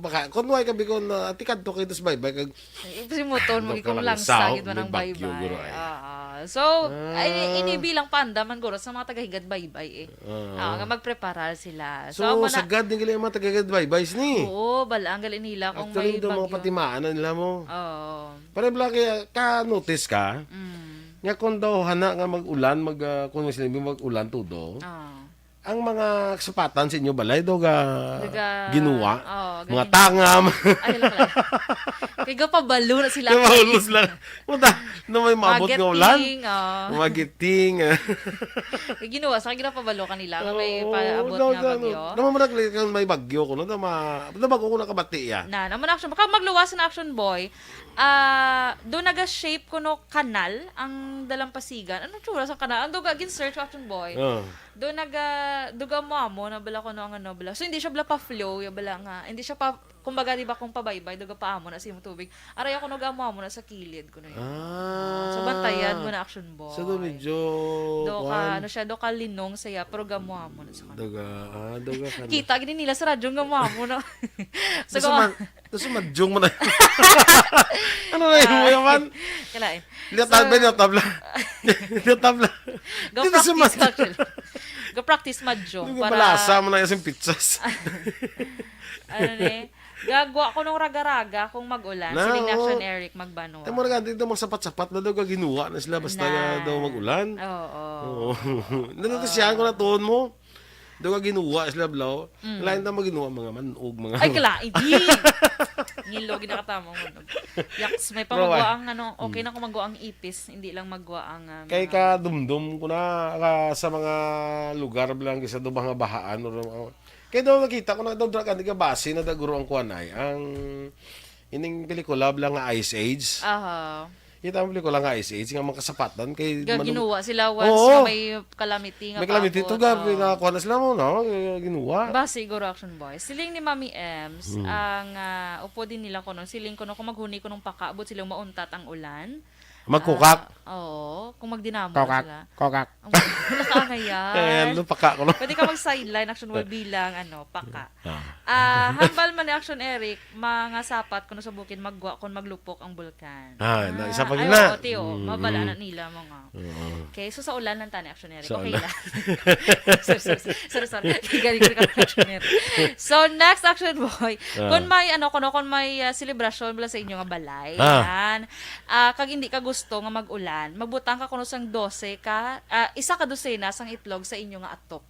baka, kung wala ka, bikon, ah, tikad to kayo sa baybay, kag Ay, si Moton, Ano magiging ka lang, langsa, sao? Gid man May ang bagyo, baybay. Guro, ay. Ah, ah. So, Ah. ay, ini bilang panda man, guro, sa mga taga-Higad Baybay, eh. Ah. Ah, nga magpreparar sila. So, So, amo na sagad ni gali ang mga taga-Higad Baybay, ni? Oo, bala, ang gali nila kung Actually, may daw mga bagyo. patimaan na nila mo. Oo. Pare, bala, kaya, ka-notice ka, Mm. nga kung daw hana nga mag-ulan, mag, ah, kung sila mag-ulan, tudo, Ah. ang mga sapatan sa inyo balay daw ga Daga, ginuwa. Oo, Mga ganyan. tangam. Ay, wala, wala. Kay gapabalo na sila. Kaya mahulos lang. Puta, na may maabot nga ulan. Magiting, oo. Magiting. Kay ginuwa, sa ginapabalo kanila, nga may Oo, paabot daw, nga daw, bagyo. Daw, marag kang may bagyo ko, no? Daw, ma-, daw, bago ko nakabati, ya. Na, naman action. Baka magluwas na, Action Boy. Ah, do naga-shape ko, no, kanal ang dalampasigan. Ano tsura sa kanal? Ang duga, gin-search ko, Action Boy. Oo. Do naga, duga mo amo na bala ko, no, ang ano, bala. So, hindi siya bala pa-flow, ya bala nga. Hindi siya pa, Kumbaga, di ba, kung pabaybay, daw gapaamo na sa imong tubig. Aray, ako nag-amo-amo na sa kilid ko na yun. Ah. So, bantayan mo na, Action Boy. So, do medyo, Do ka, kuwan. ano siya, do ka linong siya, pero gamo-amo na sa kanya. Daga, ah, daga ka na. Kita, gini nila sa radyo, gamo-amo na. So, Gusto go- man, gusto madyong mo na. Ano na yun mo Ah. yaman? Kalain. Liyatab, So, liyatab lang. Liyatab lang. Go Dito sa practice, mad- actually. Go practice madyong Yung para balasa mo na yung pizzas. Ano ni? Gagwa ko nung raga-raga kung mag-ulan. Na, Siling ni oo. Action Eric Magbanwa. Ay, mura ka, dito mga sapat-sapat na daw, gaginuwa na sila basta Na. nga daw mag-ulan. Oo. Oo. Nandito siya, kung natuon mo, daw gaginuwa sila, blaw. Mm. Lain na maginuwa, mga manog, mga Ay, kala, hindi. Ngilo, ginakatama mo. Yaks, may Pero pamagwa why? ang, ano, okay Mm. na kung magwa ang ipis, hindi lang magwa ang, ah, Kay mga kadumdum ko na, ka, sa mga lugar lang, sa do mga bahaan, or, or, Kaya daw nakita ko na daw, drug addict ka, basi na daguro ang kuwan ay, ang ining pelikula lang nga Ice Age. Aha. Kita ang pelikula nga Ice Age, nga mga kasapatan kay Ga-, manu- ginuwa sila once Oo. nga may calamity nga May calamity paabot. to, gabi Oo. na kuwan na sila mo, no? Kaya ginuwa. Ba, siguro, Action Boy. Siling ni Mami Ems, Hmm. ang, ah, upo din nila kuno. Siling kuno kung maghuni kuno pakaabot sila mauntat ang ulan. Magkukak. Ah, oo, kung magdinamo na Kokak. sila. Kokak. Ang wala ka ngayon. Ayan, lupaka ko, no? Pwede ka mag-sideline, Action Boy, bilang, ano, paka. Ah. Ah, hambal man ni Action Eric, mga sapat kuno sa bukid, maggwa kon maglupok ang bulkan. Ah, na, isa pa Ah, gina. ay, oo, tiyo, Mm, mabala mm. na nila, mga. Oo. Okay, so sa ulan lang tani, Action Eric. Sa Okay ulan. lang. Sorry, sorry, sorry. Sorry, sorry. Galing ko ka, Action Eric. So, next, Action Boy. Ah. Kung may, ano, kuno, kung may, ah, selebrasyon bala sa inyo nga balay, Ah. yan. Ah, kag hindi ka gusto nga mag-ulan, magbutang ka kuno sang dose ka, ah, isa ka dosena sang itlog sa inyo nga atop.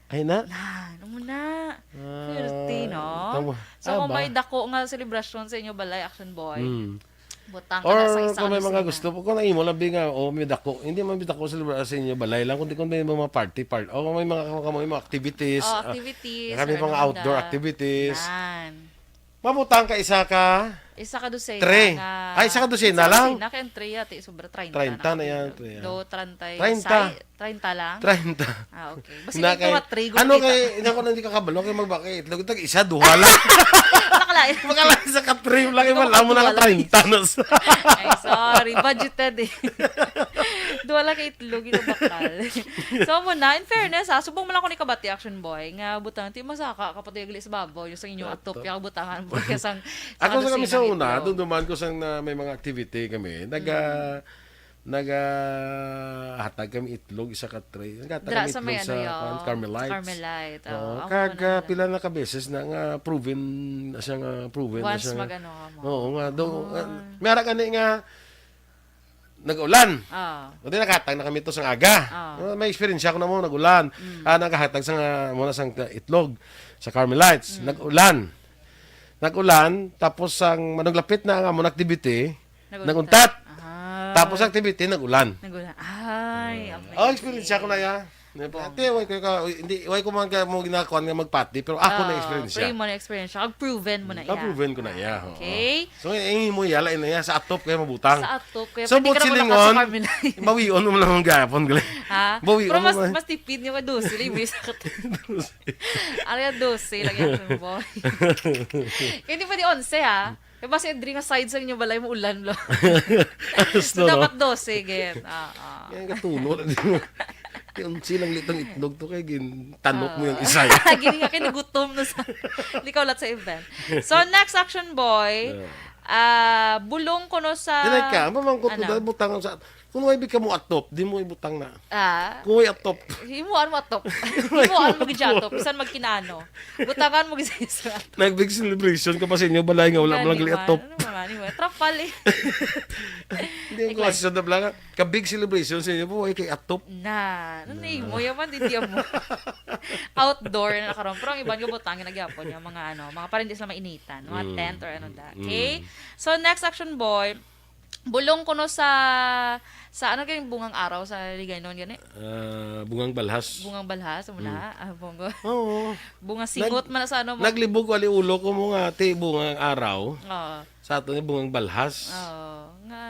Ay na? Na, ano mo na? Ah, Swerte, no? tama. So, Ah, kung ba? may dako nga selebrasyon sa inyo balay, Action Boy, Hmm. butang ka Or na sa isa kung ka may mga dosena. gusto po, kung naimo lang, bi nga, oh, may dako. Hindi man may dako selebrasyon sa inyo balay lang, kundi kung may mga party, part, o kung may mga, kung may mga activities, Oh, ah, activities, kami or mga ano outdoor na. activities. Nan. Mabutang ka isa ka Isa ka dosena Three. nga Ay, isa ka dosena isa ka lang? dosena, kay ang three, ate, sobra treinta Treinta na na, yan, ate. three, ah. Do, treinta y Treinta. sai-, treinta lang? Treinta. Ah, okay. Basta Na hindi ko kay, nga three, ano gumita kay, ka. Hindi ko na hindi kakabalo, kay magbakay itlog. Tag isa, duha lang. Nakalain. Makalain sa ka three lang, Hindi ko wala mo na makadula ka treinta lang. na sa Ay, sorry. Budgeted eh. Duha lang ka itlog, ito bakal. So, mo na, in fairness, ha, subong mo lang ko ni kabati, Action Boy, nga butang, ti masaka, kapatid, gali sa babaw, yung sa inyo Ato. atop, yung butangan mo, kaya sang, Ako sa sa kami sa dosena una, itlog. dunduman ko sang na may mga activity kami, naga, Mm. naga hatag kami itlog, isa ka tray. Naghatag Dra kami sa may itlog ano sa, yun? kuwan, Carmelites. Carmelite, oo. Oo, Ako kag, na ah, lang. pila na ka beses na nga proven na siya nga, proven na Once siya nga. mag-ano ka mo. Oo nga, do, Oo. ah, may ara gani nga nag-ulan. Ah. O di, nakatag na kami to sang aga. Ah. Ah, may experience ako na mo, nag-ulan. Mm. Ah, naghatag sa nga, mo na sang itlog sa Carmelites. Mm. Nag-ulan. Nag-ulan, tapos ang manuglapit na ang amon activity, Naguntat. naguntat. Ah. Tapos activity, nag-ulan. Nag-ulan. Ay, Ah. amazing. Oh, experience ako na ya. Bongga. Ate, way ko ka, hindi, way ko man ka mo ginakuan nga magpati, pero ako na Ah, experience pero siya. mo na experience siya. Ag proven mo na Ah, iya. proven ko na iya, Ah, oo. okay. So, eh, mo yala na iya sa atop kaya mabutang. Sa atop kaya So, pwede ka but na silingon, mabutang sa Carmelite. bawion mo lang ang gapon, gali. Ha? Bawion Pero mo mas, lang. mas tipid nga dose, lang, may sakit. Dose. Ari, dose, lagi ang boy. Kaya di pwede onse, ha? Kaya ba si Adri nga side sa inyo balay mo ulan, lo? Gusto, So, no? dapat dose, gid. Ah, ah. Kaya nga tulo na din. Kaya unsi lang litang itlog to, kaya gin-, tanok mo yung Ah. isa. Gini nga, kaya nagutom na sa, hindi ka ulat sa event. So, next, Action Boy, Yeah. ah, bulong ko no sa Dili ka, mamang ko Ano? to, butangan sa, kung way big ka mo atop, di mo ibutang na. Ah. Kung way atop. Himuan mo atop. Himuan mo gid siya atop. Bisan magkinano. Butangan mo gid sa isa. Nag-big celebration ka pa sa inyo balay nga wala mo lang Gani gali man. atop. Ano man, anyway, trapal eh. Hindi ko Iklan. kasi sa dabla nga, ka-big celebration sa inyo po, ay kay atop. Na, ano Na. na mo? Yaman, di di mo. Outdoor na karon. Pero ang iban nga butang, ginagyapon yung mga ano, mga parang di sila mainitan, mga Mm. tent or ano da. Mm. Okay? So, next, Action Boy, bulong kuno sa, sa ano kayong bungang araw sa Ligaynon gani? Ah, bungang balhas. Bungang balhas, mo Mm. na? Ah, bungo. Oo. Bungang singot Nag-, man sa ano mo. naglibog wali ulo ko mo nga, ti, bungang araw. Oo. Sa ato ni bungang balhas. Oo. Nga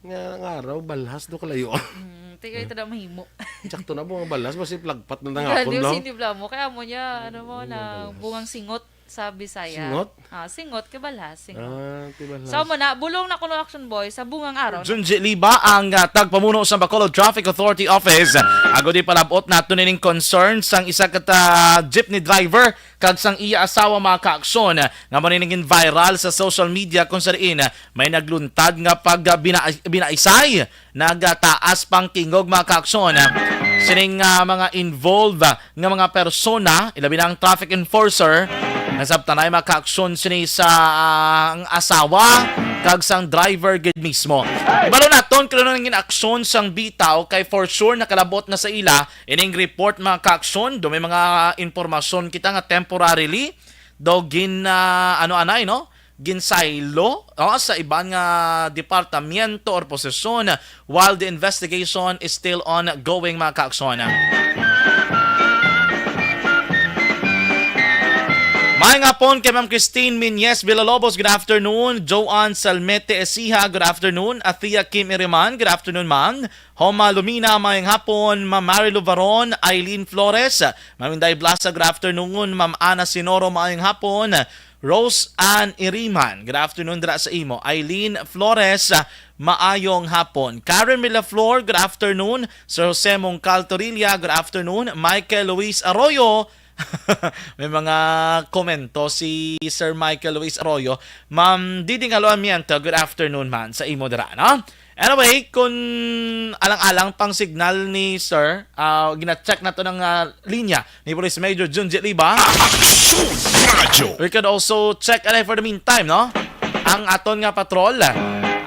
Nga, nga araw, balhas do kalayo. Mm, ti, kaya ito na mahimo. Sakto na bungang balhas, basi plagpat na nga Gani, hapon, no? Hindi bla mo. Kaya mo niya, ano mo, Oo, na balhas. bungang singot. Sa Bisaya. Singot? Ah, singot, kibalhas, singot. Ah, kibalhas. So, mo na, bulong na kuno, Action Boy, sa bungang araw. Junji Liba ang, ah, tagpamuno sa Bacolod Traffic Authority Office. Agod ipalabot nato nining concern sang isa ka ta-, jeepney driver kag sang iya asawa, mga kaaksyon, nga mo nining viral sa social media kung sa diin may nagluntad nga pag, ah, bina-, binaisay nagataas pang tingog, mga kaaksyon. Sining, ah, mga involved, ah, nga mga persona, ilabi na ang traffic enforcer, nasabtanay, mga kaaksyon, sini sa, ah, ang asawa kag sang driver gid mismo. Ibalo naton kung ano nangin aksyon sang bitaw, kay for sure nakalabot na sa ila ining report, mga kaaksyon. Do may mga impormasyon kita nga temporarily do gin, ah, ano anay, no? Ginsaylo, oh, sa iban nga departamento or posisyon, while the investigation is still ongoing, mga kaaksyon. Maayong hapon kay Ma'am Christine Minyes Villalobos, good afternoon. Joan Salmete Esiha, good afternoon. Athea Kim Iriman, good afternoon, Mang. Homa Lumina, maayong hapon. Ma'am Marilu Varon, Eileen Flores, Ma'am Inday Blasa, good afternoon. Ma'am Ana Sinoro, maayong hapon. Rose Ann Iriman, good afternoon dira sa imo. Eileen Flores, ah, maayong hapon. Karen Millaflor, good afternoon. Sir Jose Mongcal Torilla, good afternoon. Michael Luis Arroyo, may mga komento si Sir Michael Luis Arroyo. Ma'am Diding Alo Amiento, good afternoon man sa imo dira, no? Anyway, kung alang-alang pang signal ni Sir, ah, gina-check nato ng, ah, linya ni Police Major Junji Liba. Aksyon Radyo. We could also check, anay, for the meantime, no? Ang aton nga patrol,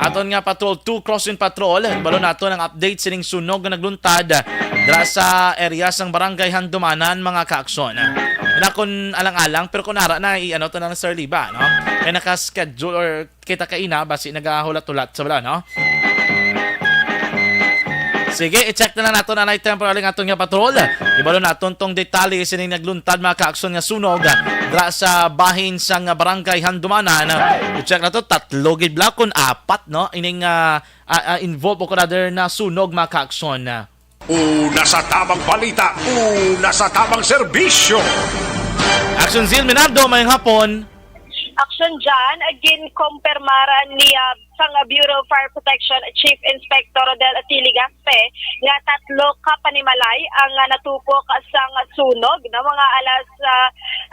aton nga patrol two, crossing patrol, ibalo nato ang update sining sunog nga nagluntad dira sa area sang Barangay Handumanan, mga kaaksyon. Na kung alang-alang, pero kung ara na, i-ano to na lang, Sir Liba, no? Kaya naka-schedule or kita kaina, basi nagahulat-hulat sa bala, no? Sige, i-check na lang nato na temporary nga aton nga patrol. Ibalo naton tong detalye sining nagluntad, mga kaaksyon, nga sunog dra sa bahin sang Barangay Handumanan. I-check nato, tatlo gid bala kun apat, no? Ining, ah, ah, ah, involved o rather na sunog, mga kaaksyon. Una sa tamang balita, una sa tamang serbisyo. Action Zil Minardo, mayong hapon. Action John, ginkumpirmar ni, ah, sang Bureau of Fire Protection Chief Inspector Rodel Atili Gaspe nga tatlo ka panimalay ang, ah, natupok sang sunog na mga alas, ah,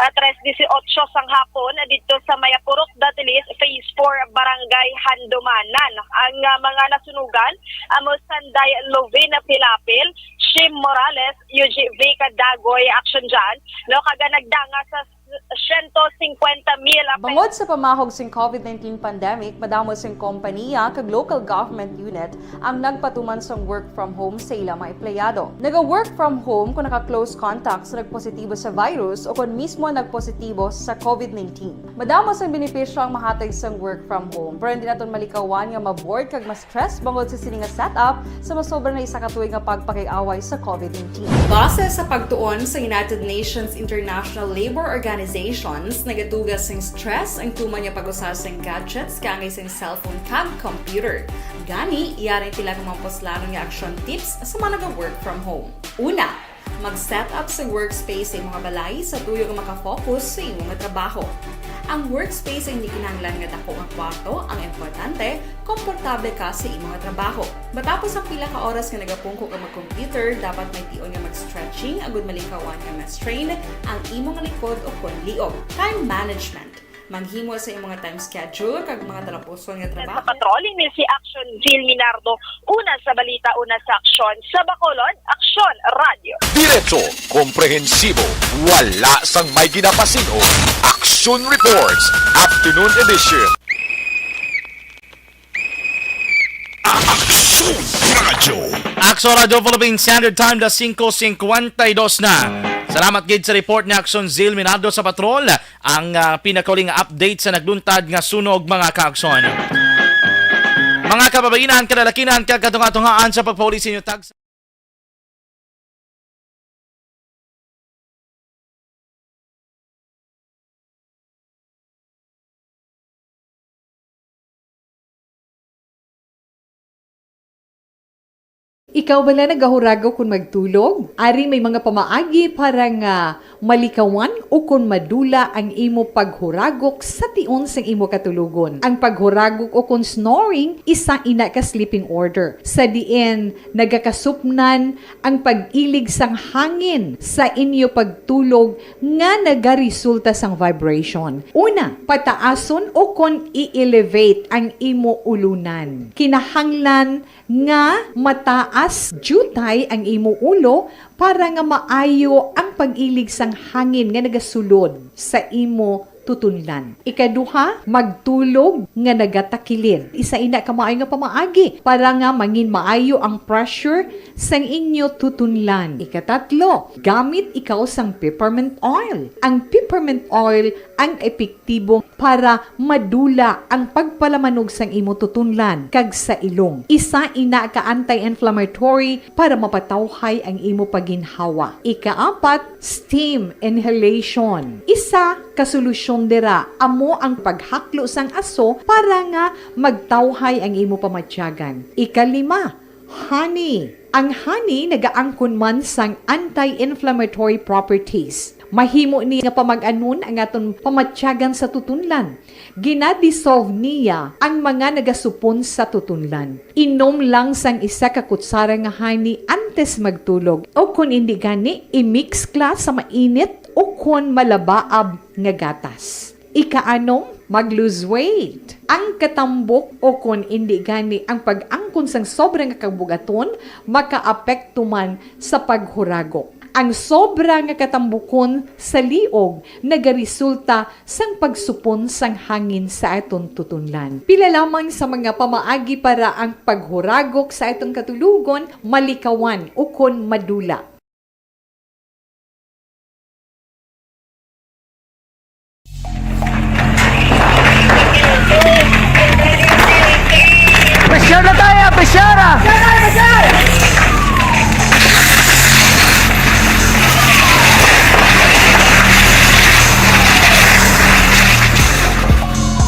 ah, tres dieciocho sang hapon didto sa may Purok Datilis, Phase four, Barangay Handumanan. Ang, ah, mga nasunugan amo Sanday Lovin Pilapil, Shim Morales, Eugene V Cadagoy, Action John, no, kag nagdanga sa siyento singkwenta mil ang Bangod sa pamahog sing covid nineteen pandemic, madamo sing kompaniya kag local government unit ang nagpatuman sang work from home sa ila mga empleyado. Naga-work from home kung naka-close contact sa nagpositibo sa virus o kon mismo nagpositibo sa covid nineteen. Madamo sang benepisyo ang mahatag sang work from home, pero hindi naton malikawan nga ma-bored kag ma-stress bangod sa sini nga setup sa masobra na isa ka tuig nga pagpakig-away sa covid nineteen. Base sa pagtuon sa United Nations International Labour Organizations, nagatuga sing stress ang tuman nga pag-usa sing gadgets kaangay sing cellphone kag computer. Gani, yari sila nga mga puslanon nga action tips sa mga naga-work from home. Una, mag-set up sa workspace sa imong balay sa tuyo nga makafocus sa imong trabaho. Ang workspace ay hindi kinahanglan nga dako nga kwarto, ang importante, komportable ka sa imong trabaho. Matapos ang pila ka oras nga nagapungko ka mag-computer, dapat may tion nga mag-stretching agud malikawan nga ma-strain ang imong likod o kon liog. Time management. Maghimo sa imong time schedule kag mga talapuson nga trabaho. Sa patrol, ini si Action Jill Minardo. Una sa balita, una sa aksyon. Sa Bacolod, Aksyon Radyo. Diretso, komprehensibo, wala sang may ginapasin-o. Action Reports, Afternoon Edition. Aksyon Radyo. Aksyon Radyo Philippine Standard Time, alas singko singkwenta y dos na. Salamat gid sa report ni Aksyon Zil Minardo sa patrol. Ang, ah, pinakauli nga update sa nagluntad nga sunog, mga kaaksyon. Mga kababainan, kalalakinan, kag katunga-tungaan sa pagpauli sa inyo tag Ikaw bala nagahuragok kon magtulog? Ari may mga pamaagi para nga malikawan ukon madula ang imo paghuragok sa tion sang imo katulogon. Ang paghuragok ukon snoring, isa ina ka sleeping order, sa diin nagakasupnan ang pag-ilig sang hangin sa inyo pagtulog nga nagaresulta sang vibration. Una, pataason ukon i-elevate ang imo ulunan. Kinahanglan nga mataas diutay ang imo ulo para nga maayo ang pag-ilig sang hangin nga nagasulod sa imo tutunlan. Ikaduha, magtulog nga nagatakilid. Isa ina ka maayo nga pamaagi para nga mangin maayo ang pressure sang inyo tutunlan. Ikatatlo, gamit ikaw sang peppermint oil. Ang peppermint oil ang epektibo para madula ang pagpalamanog sang imo tutunlan kag sa ilong. Isa ina ka anti-inflammatory para mapatawhay ang imo paginhawa. Ikaapat, steam inhalation. Isa ka solusyon dira amo ang paghaklo sang aso para nga magtawhay ang imo pamatyagan. Ikalima, honey. Ang honey nagaangkon man sang anti-inflammatory properties. Mahimo ni nga pamag-anon ang aton pamatyagan sa tutunlan. Gina-dissolve niya ang mga nagasupon sa tutunlan. Inom lang sang isa ka kutsara nga honey antes magtulog, o kon indi gani, i-mix ka sa mainit o kon malabaab nga gatas. Ikaanom, mag-lose weight. Ang katambok o kon indi gani ang pag-angkon sang sobra nga kabugaton makaapekto man sa paghuragok. Ang sobra nga katambukon sa liog nagaresulta sang pagsupon sang hangin sa aton tutunlan. Pila lamang sa mga pamaagi para ang paghuragok sa aton katulogon malikawan ukon madula. Pressure na tayo! Pressure na!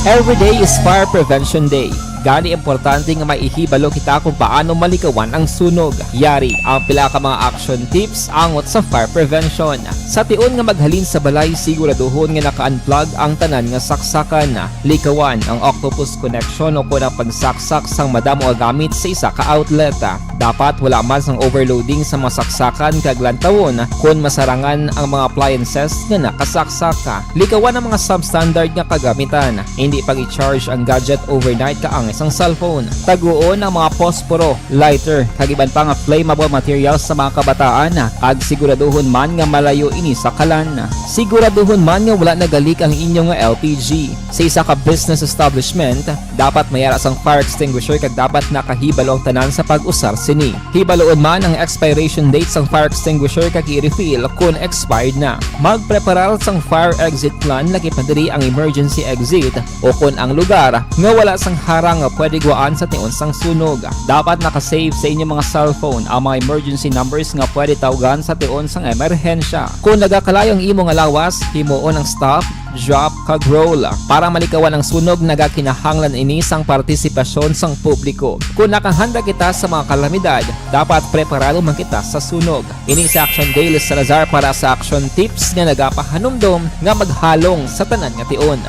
Every day is Fire Prevention Day. Gani, importante nga may ihibalo kita kung paano malikawan ang sunog. Yari ang pila ka mga action tips angot sa fire prevention. Sa tion nga maghalin sa balay, siguraduhon nga naka-unplug ang tanan nga saksakan. Likawan ang octopus connection o kon ang pagsaksak sang madamo nga gamit sa isa ka outlet. Dapat wala man sang overloading sa mga saksakan kag lantawon kon masarangan ang mga appliances nga nakasaksak. Likawan ang mga substandard nga kagamitan. Indi pag-i-charge ang gadget overnight kaangay sang cellphone. Taguon ang mga posporo, lighter, kag iban pa nga flammable materials sa mga kabataan, kag siguraduhon man nga malayo ini sa kalan. Siguraduhon man nga wala nagalik ang inyo nga L P G. Sa isa ka business establishment, dapat may ara sang fire extinguisher kag dapat nakahibalo ang tanan sa pag-usar sini. Hibaluon man ang expiration date sang fire extinguisher kag i-refill kon expired na. Magpreparar sang fire exit plan, lakip na diri ang emergency exit o kon ang lugar nga wala sang harang nga pwede guwaan sa tion sang sunog. Dapat naka-save sa inyo mga cellphone ang mga emergency numbers nga pwede tawgan sa tion sang emerhensya. Kon nagakalayo ang imo nga lawas, himuon ang stop, drop, kag roll. Para malikawan ang sunog, nagakinahanglan ini sang partisipasyon sang publiko. Kon nakahanda kita sa mga kalamidad, dapat preparado man kita sa sunog. Ini si Action Day, Liz Salazar para sa Action Tips nga nagapahanumdom nga maghalong sa tanan nga tion.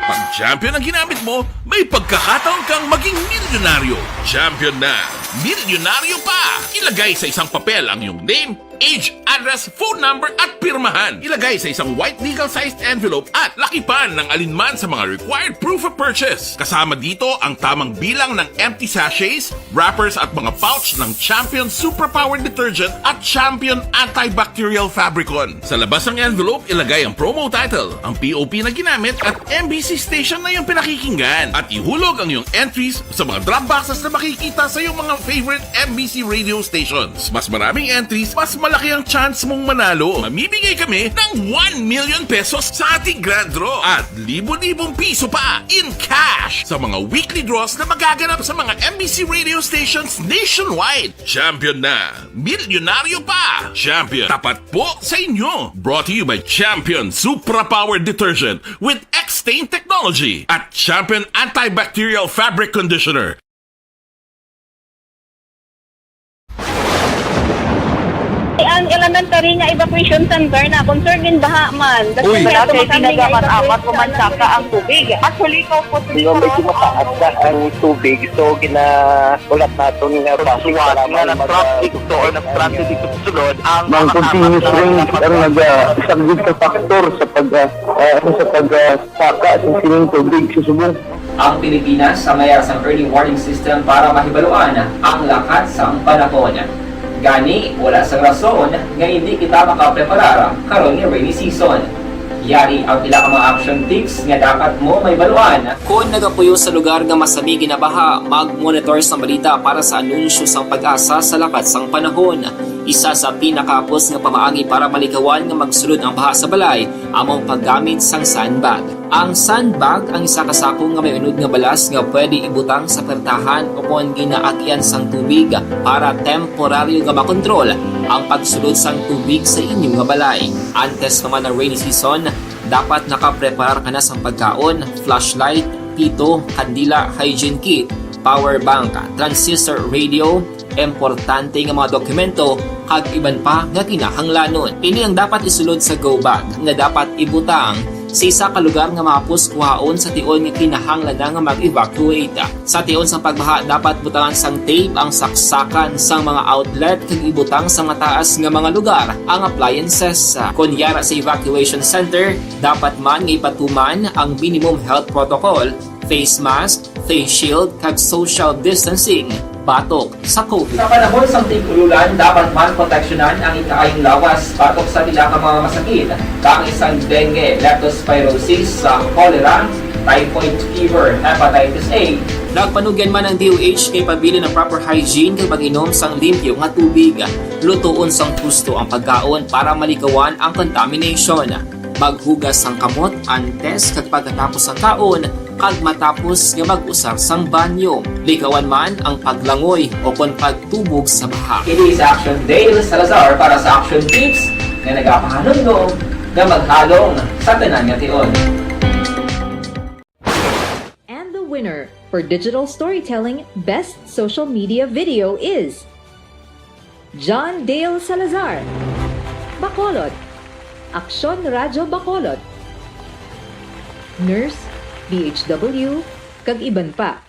Pag champion ang ginamit mo, may pagkakataon kang maging milyonaryo. Champion na, milyonaryo pa! Ilagay sa isang papel ang iyong name, age, address, phone number, at pirmahan. Ilagay sa isang white legal-sized envelope at lakipan ng alinman sa mga required proof of purchase. Kasama dito ang tamang bilang ng empty sachets, wrappers, at mga pouch ng Champion Superpower Detergent at Champion Antibacterial Fabricon. Sa labas ng envelope, ilagay ang promo title, ang P O P na ginamit, at M B C station na iyong pinakikinggan. At ihulog ang iyong entries sa mga drop boxes na makikita sa iyong mga favorite M B C radio stations. Mas maraming entries, mas malaki ang chance mong manalo. Mamimigay kami ng one million pesos sa ating grand draw at libo-libong piso pa in cash sa mga weekly draws na magaganap sa mga M B C radio stations nationwide. Champion na! Milyonaryo pa! Champion, tapat po sa inyo! Brought to you by Champion Supra Power Detergent with Stain Technology at Champion Antibacterial Fabric Conditioner. Ang elementary nga evacuation center na concern din baha man. Uy. Wala kay tinaga man amat ko man saka ang tubig. Actually, ko po. Di ba, medyo mataas na ang tubig, so ginahulat naton nga basi nga nag-traffic to or nag-transit dito sa sulod ang mga continuous rain ang nagasaglit sa factor sa pag, ah, ah, sa pag, ah, saka sa sining tubig sa subong. Ang Pilipinas sa mayar sang early warning system para mahibaluan ang lakat sang panahon. Gani, wala sang rason nga hindi kita makapreparar karon nga rainy season. Yari ang pila ka mga action tips nga dapat mo mahibaluan. Kon nagapuyo sa lugar nga masami ginabaha, mag-monitor sang balita para sa anunsyo sang PAGASA sa lakat sang panahon. Isa sa pinakahapos nga pamaagi para malikawan nga magsulod ang baha sa balay amo ang paggamit sang sandbag. Ang sandbag ang isa ka sako nga may unod nga balas nga pwede ibutang sa pertahan o kon ginaagian sang tubig para temporaryo nga makontrol ang pagsulod sang tubig sa inyo nga balay. Antes pa man ang rainy season, dapat nakapreparar ka na sang pagkaon, flashlight, pito, kandila, hygiene kit, power bank, transistor radio, importante nga mga dokumento, kag iban pa nga kinahanglanon. Ini ang dapat isulod sa go bag nga dapat ibutang sa isa ka lugar nga mahapos kuhaon sa tion nga kinahanglan na nga mag-evacuate. Sa tion sang pagbaha, dapat butangan sang tape ang saksakan sang mga outlet kag ibutang sa mataas nga mga lugar ang appliances. Kon yara sa evacuation center, dapat man nga ipatuman ang minimum health protocol, face mask, face shield, kag social distancing batok sa COVID. Sa panahon sang tig-ululan, dapat man proteksyonan ang ikaayong lawas batok sa pila ka mga masakit, kaangay sang dengue, leptospirosis, sa cholera, typhoid fever, hepatitis A. Nagpanugyan man ang D O H nga ipabilin ang proper hygiene kag pag-inom sang limpyo nga tubig. Lutoon sang husto ang pagkaon para malikawan ang contamination. Maghugas sang kamot antes kag pagkatapos sang kaon, kag matapos nga mag-usar sang banyo. Likawan man ang paglangoy o kon pagtubog sa baha. Kini si Action Dale Salazar para sa Action Tips nga nagapahanumdom nga maghalong sa tanan nga tion. And the winner for digital storytelling best social media video is John Dale Salazar, Bacolod, Aksyon Radyo Bacolod, nurse, D H W, kag iban pa.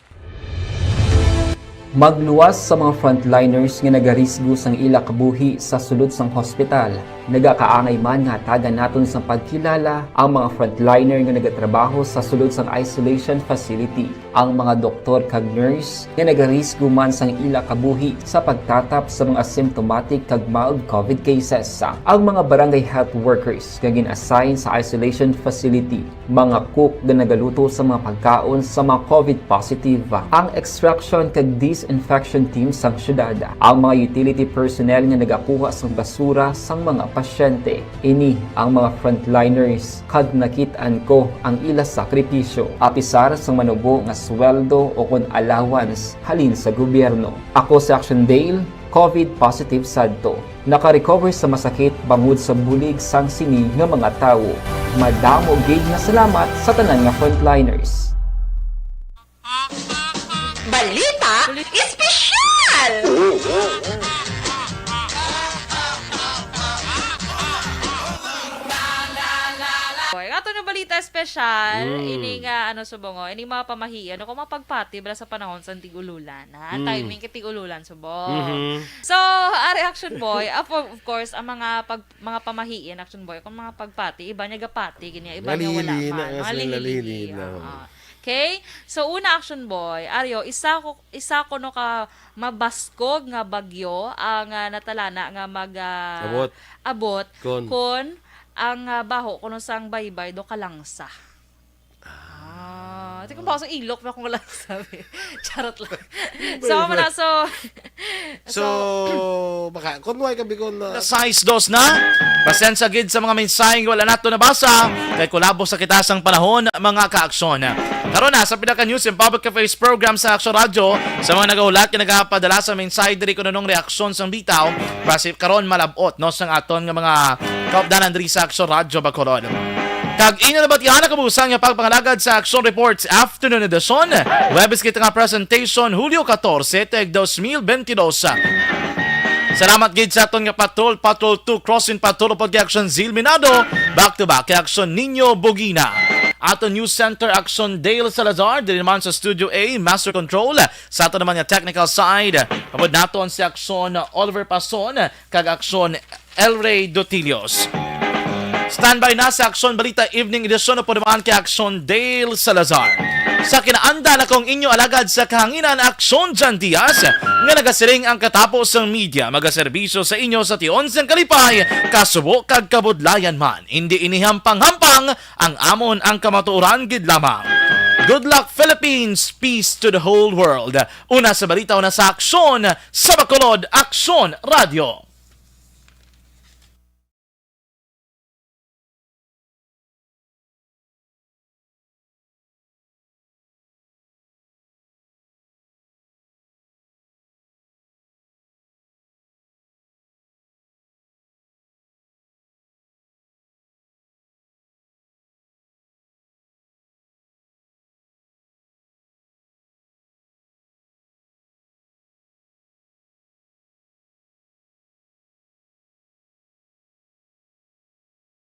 Magluwas sa mga frontliners nga nagarisgo sang ila kabuhi sa sulod sang hospital. Nagakaangay man nga hatagan naton sang pagkilala ang mga frontliner nga nagatrabaho sa sulod sang isolation facility, ang mga doktor kag nurse nga nagarisgo man sang ila kabuhi sa pagtatap sa mga asymptomatic kag mild COVID cases, ang mga barangay health workers nga gin-assign sa isolation facility, mga cook nga nagaluto sa mga pagkaon sa mga COVID positive, ang extraction kag disinfection team sang syudad, ang mga utility personnel nga nagakuha sang basura sang mga pasyente. Ini ang mga frontliners, kag nakit-an ko ang ila sakripisyo, apisar sang manubo nga sweldo o kon allowance halin sa gobyerno. Ako si Action Dale, COVID positive sadto. Naka-recover sa masakit bangod sa bulig sang sini nga mga tawo. Madamo gid nga salamat sa tanan nga frontliners. Balita Espesyal! Oy, ang ato nga balita espesyal, Mm. ini nga, ano, subong, oh, ini mga pamahiin, ano, kung mapagpati, bala sa panahon sa tig-ululan, ha? Mm. Timing kay tig-ululan, subong. Mhm. So, ari, Action Boy, of, of course, ang mga pag-, mga pamahiin, Action Boy, kung mga pagpati, iba niya gapati, gini, iba niya wala Nalili na, man. Mga as in, lilili, nalili na. Oo. Okay? So, una, Action Boy, ari, oh, isa ko, isa ko, no, ka mabaskog nga bagyo ang, ah, natalana nga mag, ah, Abot. abot Kon. kon ang, ah, baho kuno sang baybay do kalangsa. Ah, di ko ba sa ilok na kung wala sabi. Charot lang. So, Baybay. Muna, so, So, baka, kung why ka bigon na Alas sais dos na. Pasensya gid sa mga mensaheng wala nato nabasa, kay kulabo sa kita sang panahon, mga kaaksyon. Karon na sa pinaka-news and public affairs program sa Action Radyo, sa mga nagahulat nga nagapadala sa mensahe diri kuno nung reaksyon sang bitaw, basi karon malab-ot, no, sang aton nga mga kaupdanan diri sa Action Radyo Bacolod. Kag inyo nabatian ang kabusang nga pagpangalagad sa Aksyon Reports Afternoon Edition. Huwebes kita nga presentation, Hulyo katorse, tag dos mil bentidós. Salamat gid sa aton nga patrol, Patrol two, Crossing Patrol, upod kay Aksyon Zil Minado, back to back kay Aksyon Nino Bugina. Aton News Center, Aksyon Dale Salazar, diri naman sa Studio A, Master Control. Sa aton naman nga technical side, upod naton si Aksyon Oliver Pason, kag Aksyon Elray Dotilios. Standby na sa Aksyon Balita Evening Edition upod naman kay Aksyon Dale Salazar. Sa kinaanda na kong inyo alagad sa kahanginan, Aksyon Jan Diaz, nga nagasiling ang katapo sang media magaserbisyo sa inyo sa tion sang kalipay, kasubo kag kabudlayan man. Hindi ini hampang-hampang, ang amon ang kamatuoran gid lamang. Good luck, Philippines! Peace to the whole world! Una sa balita, una sa aksyon, sa Bacolod, Aksyon Radyo.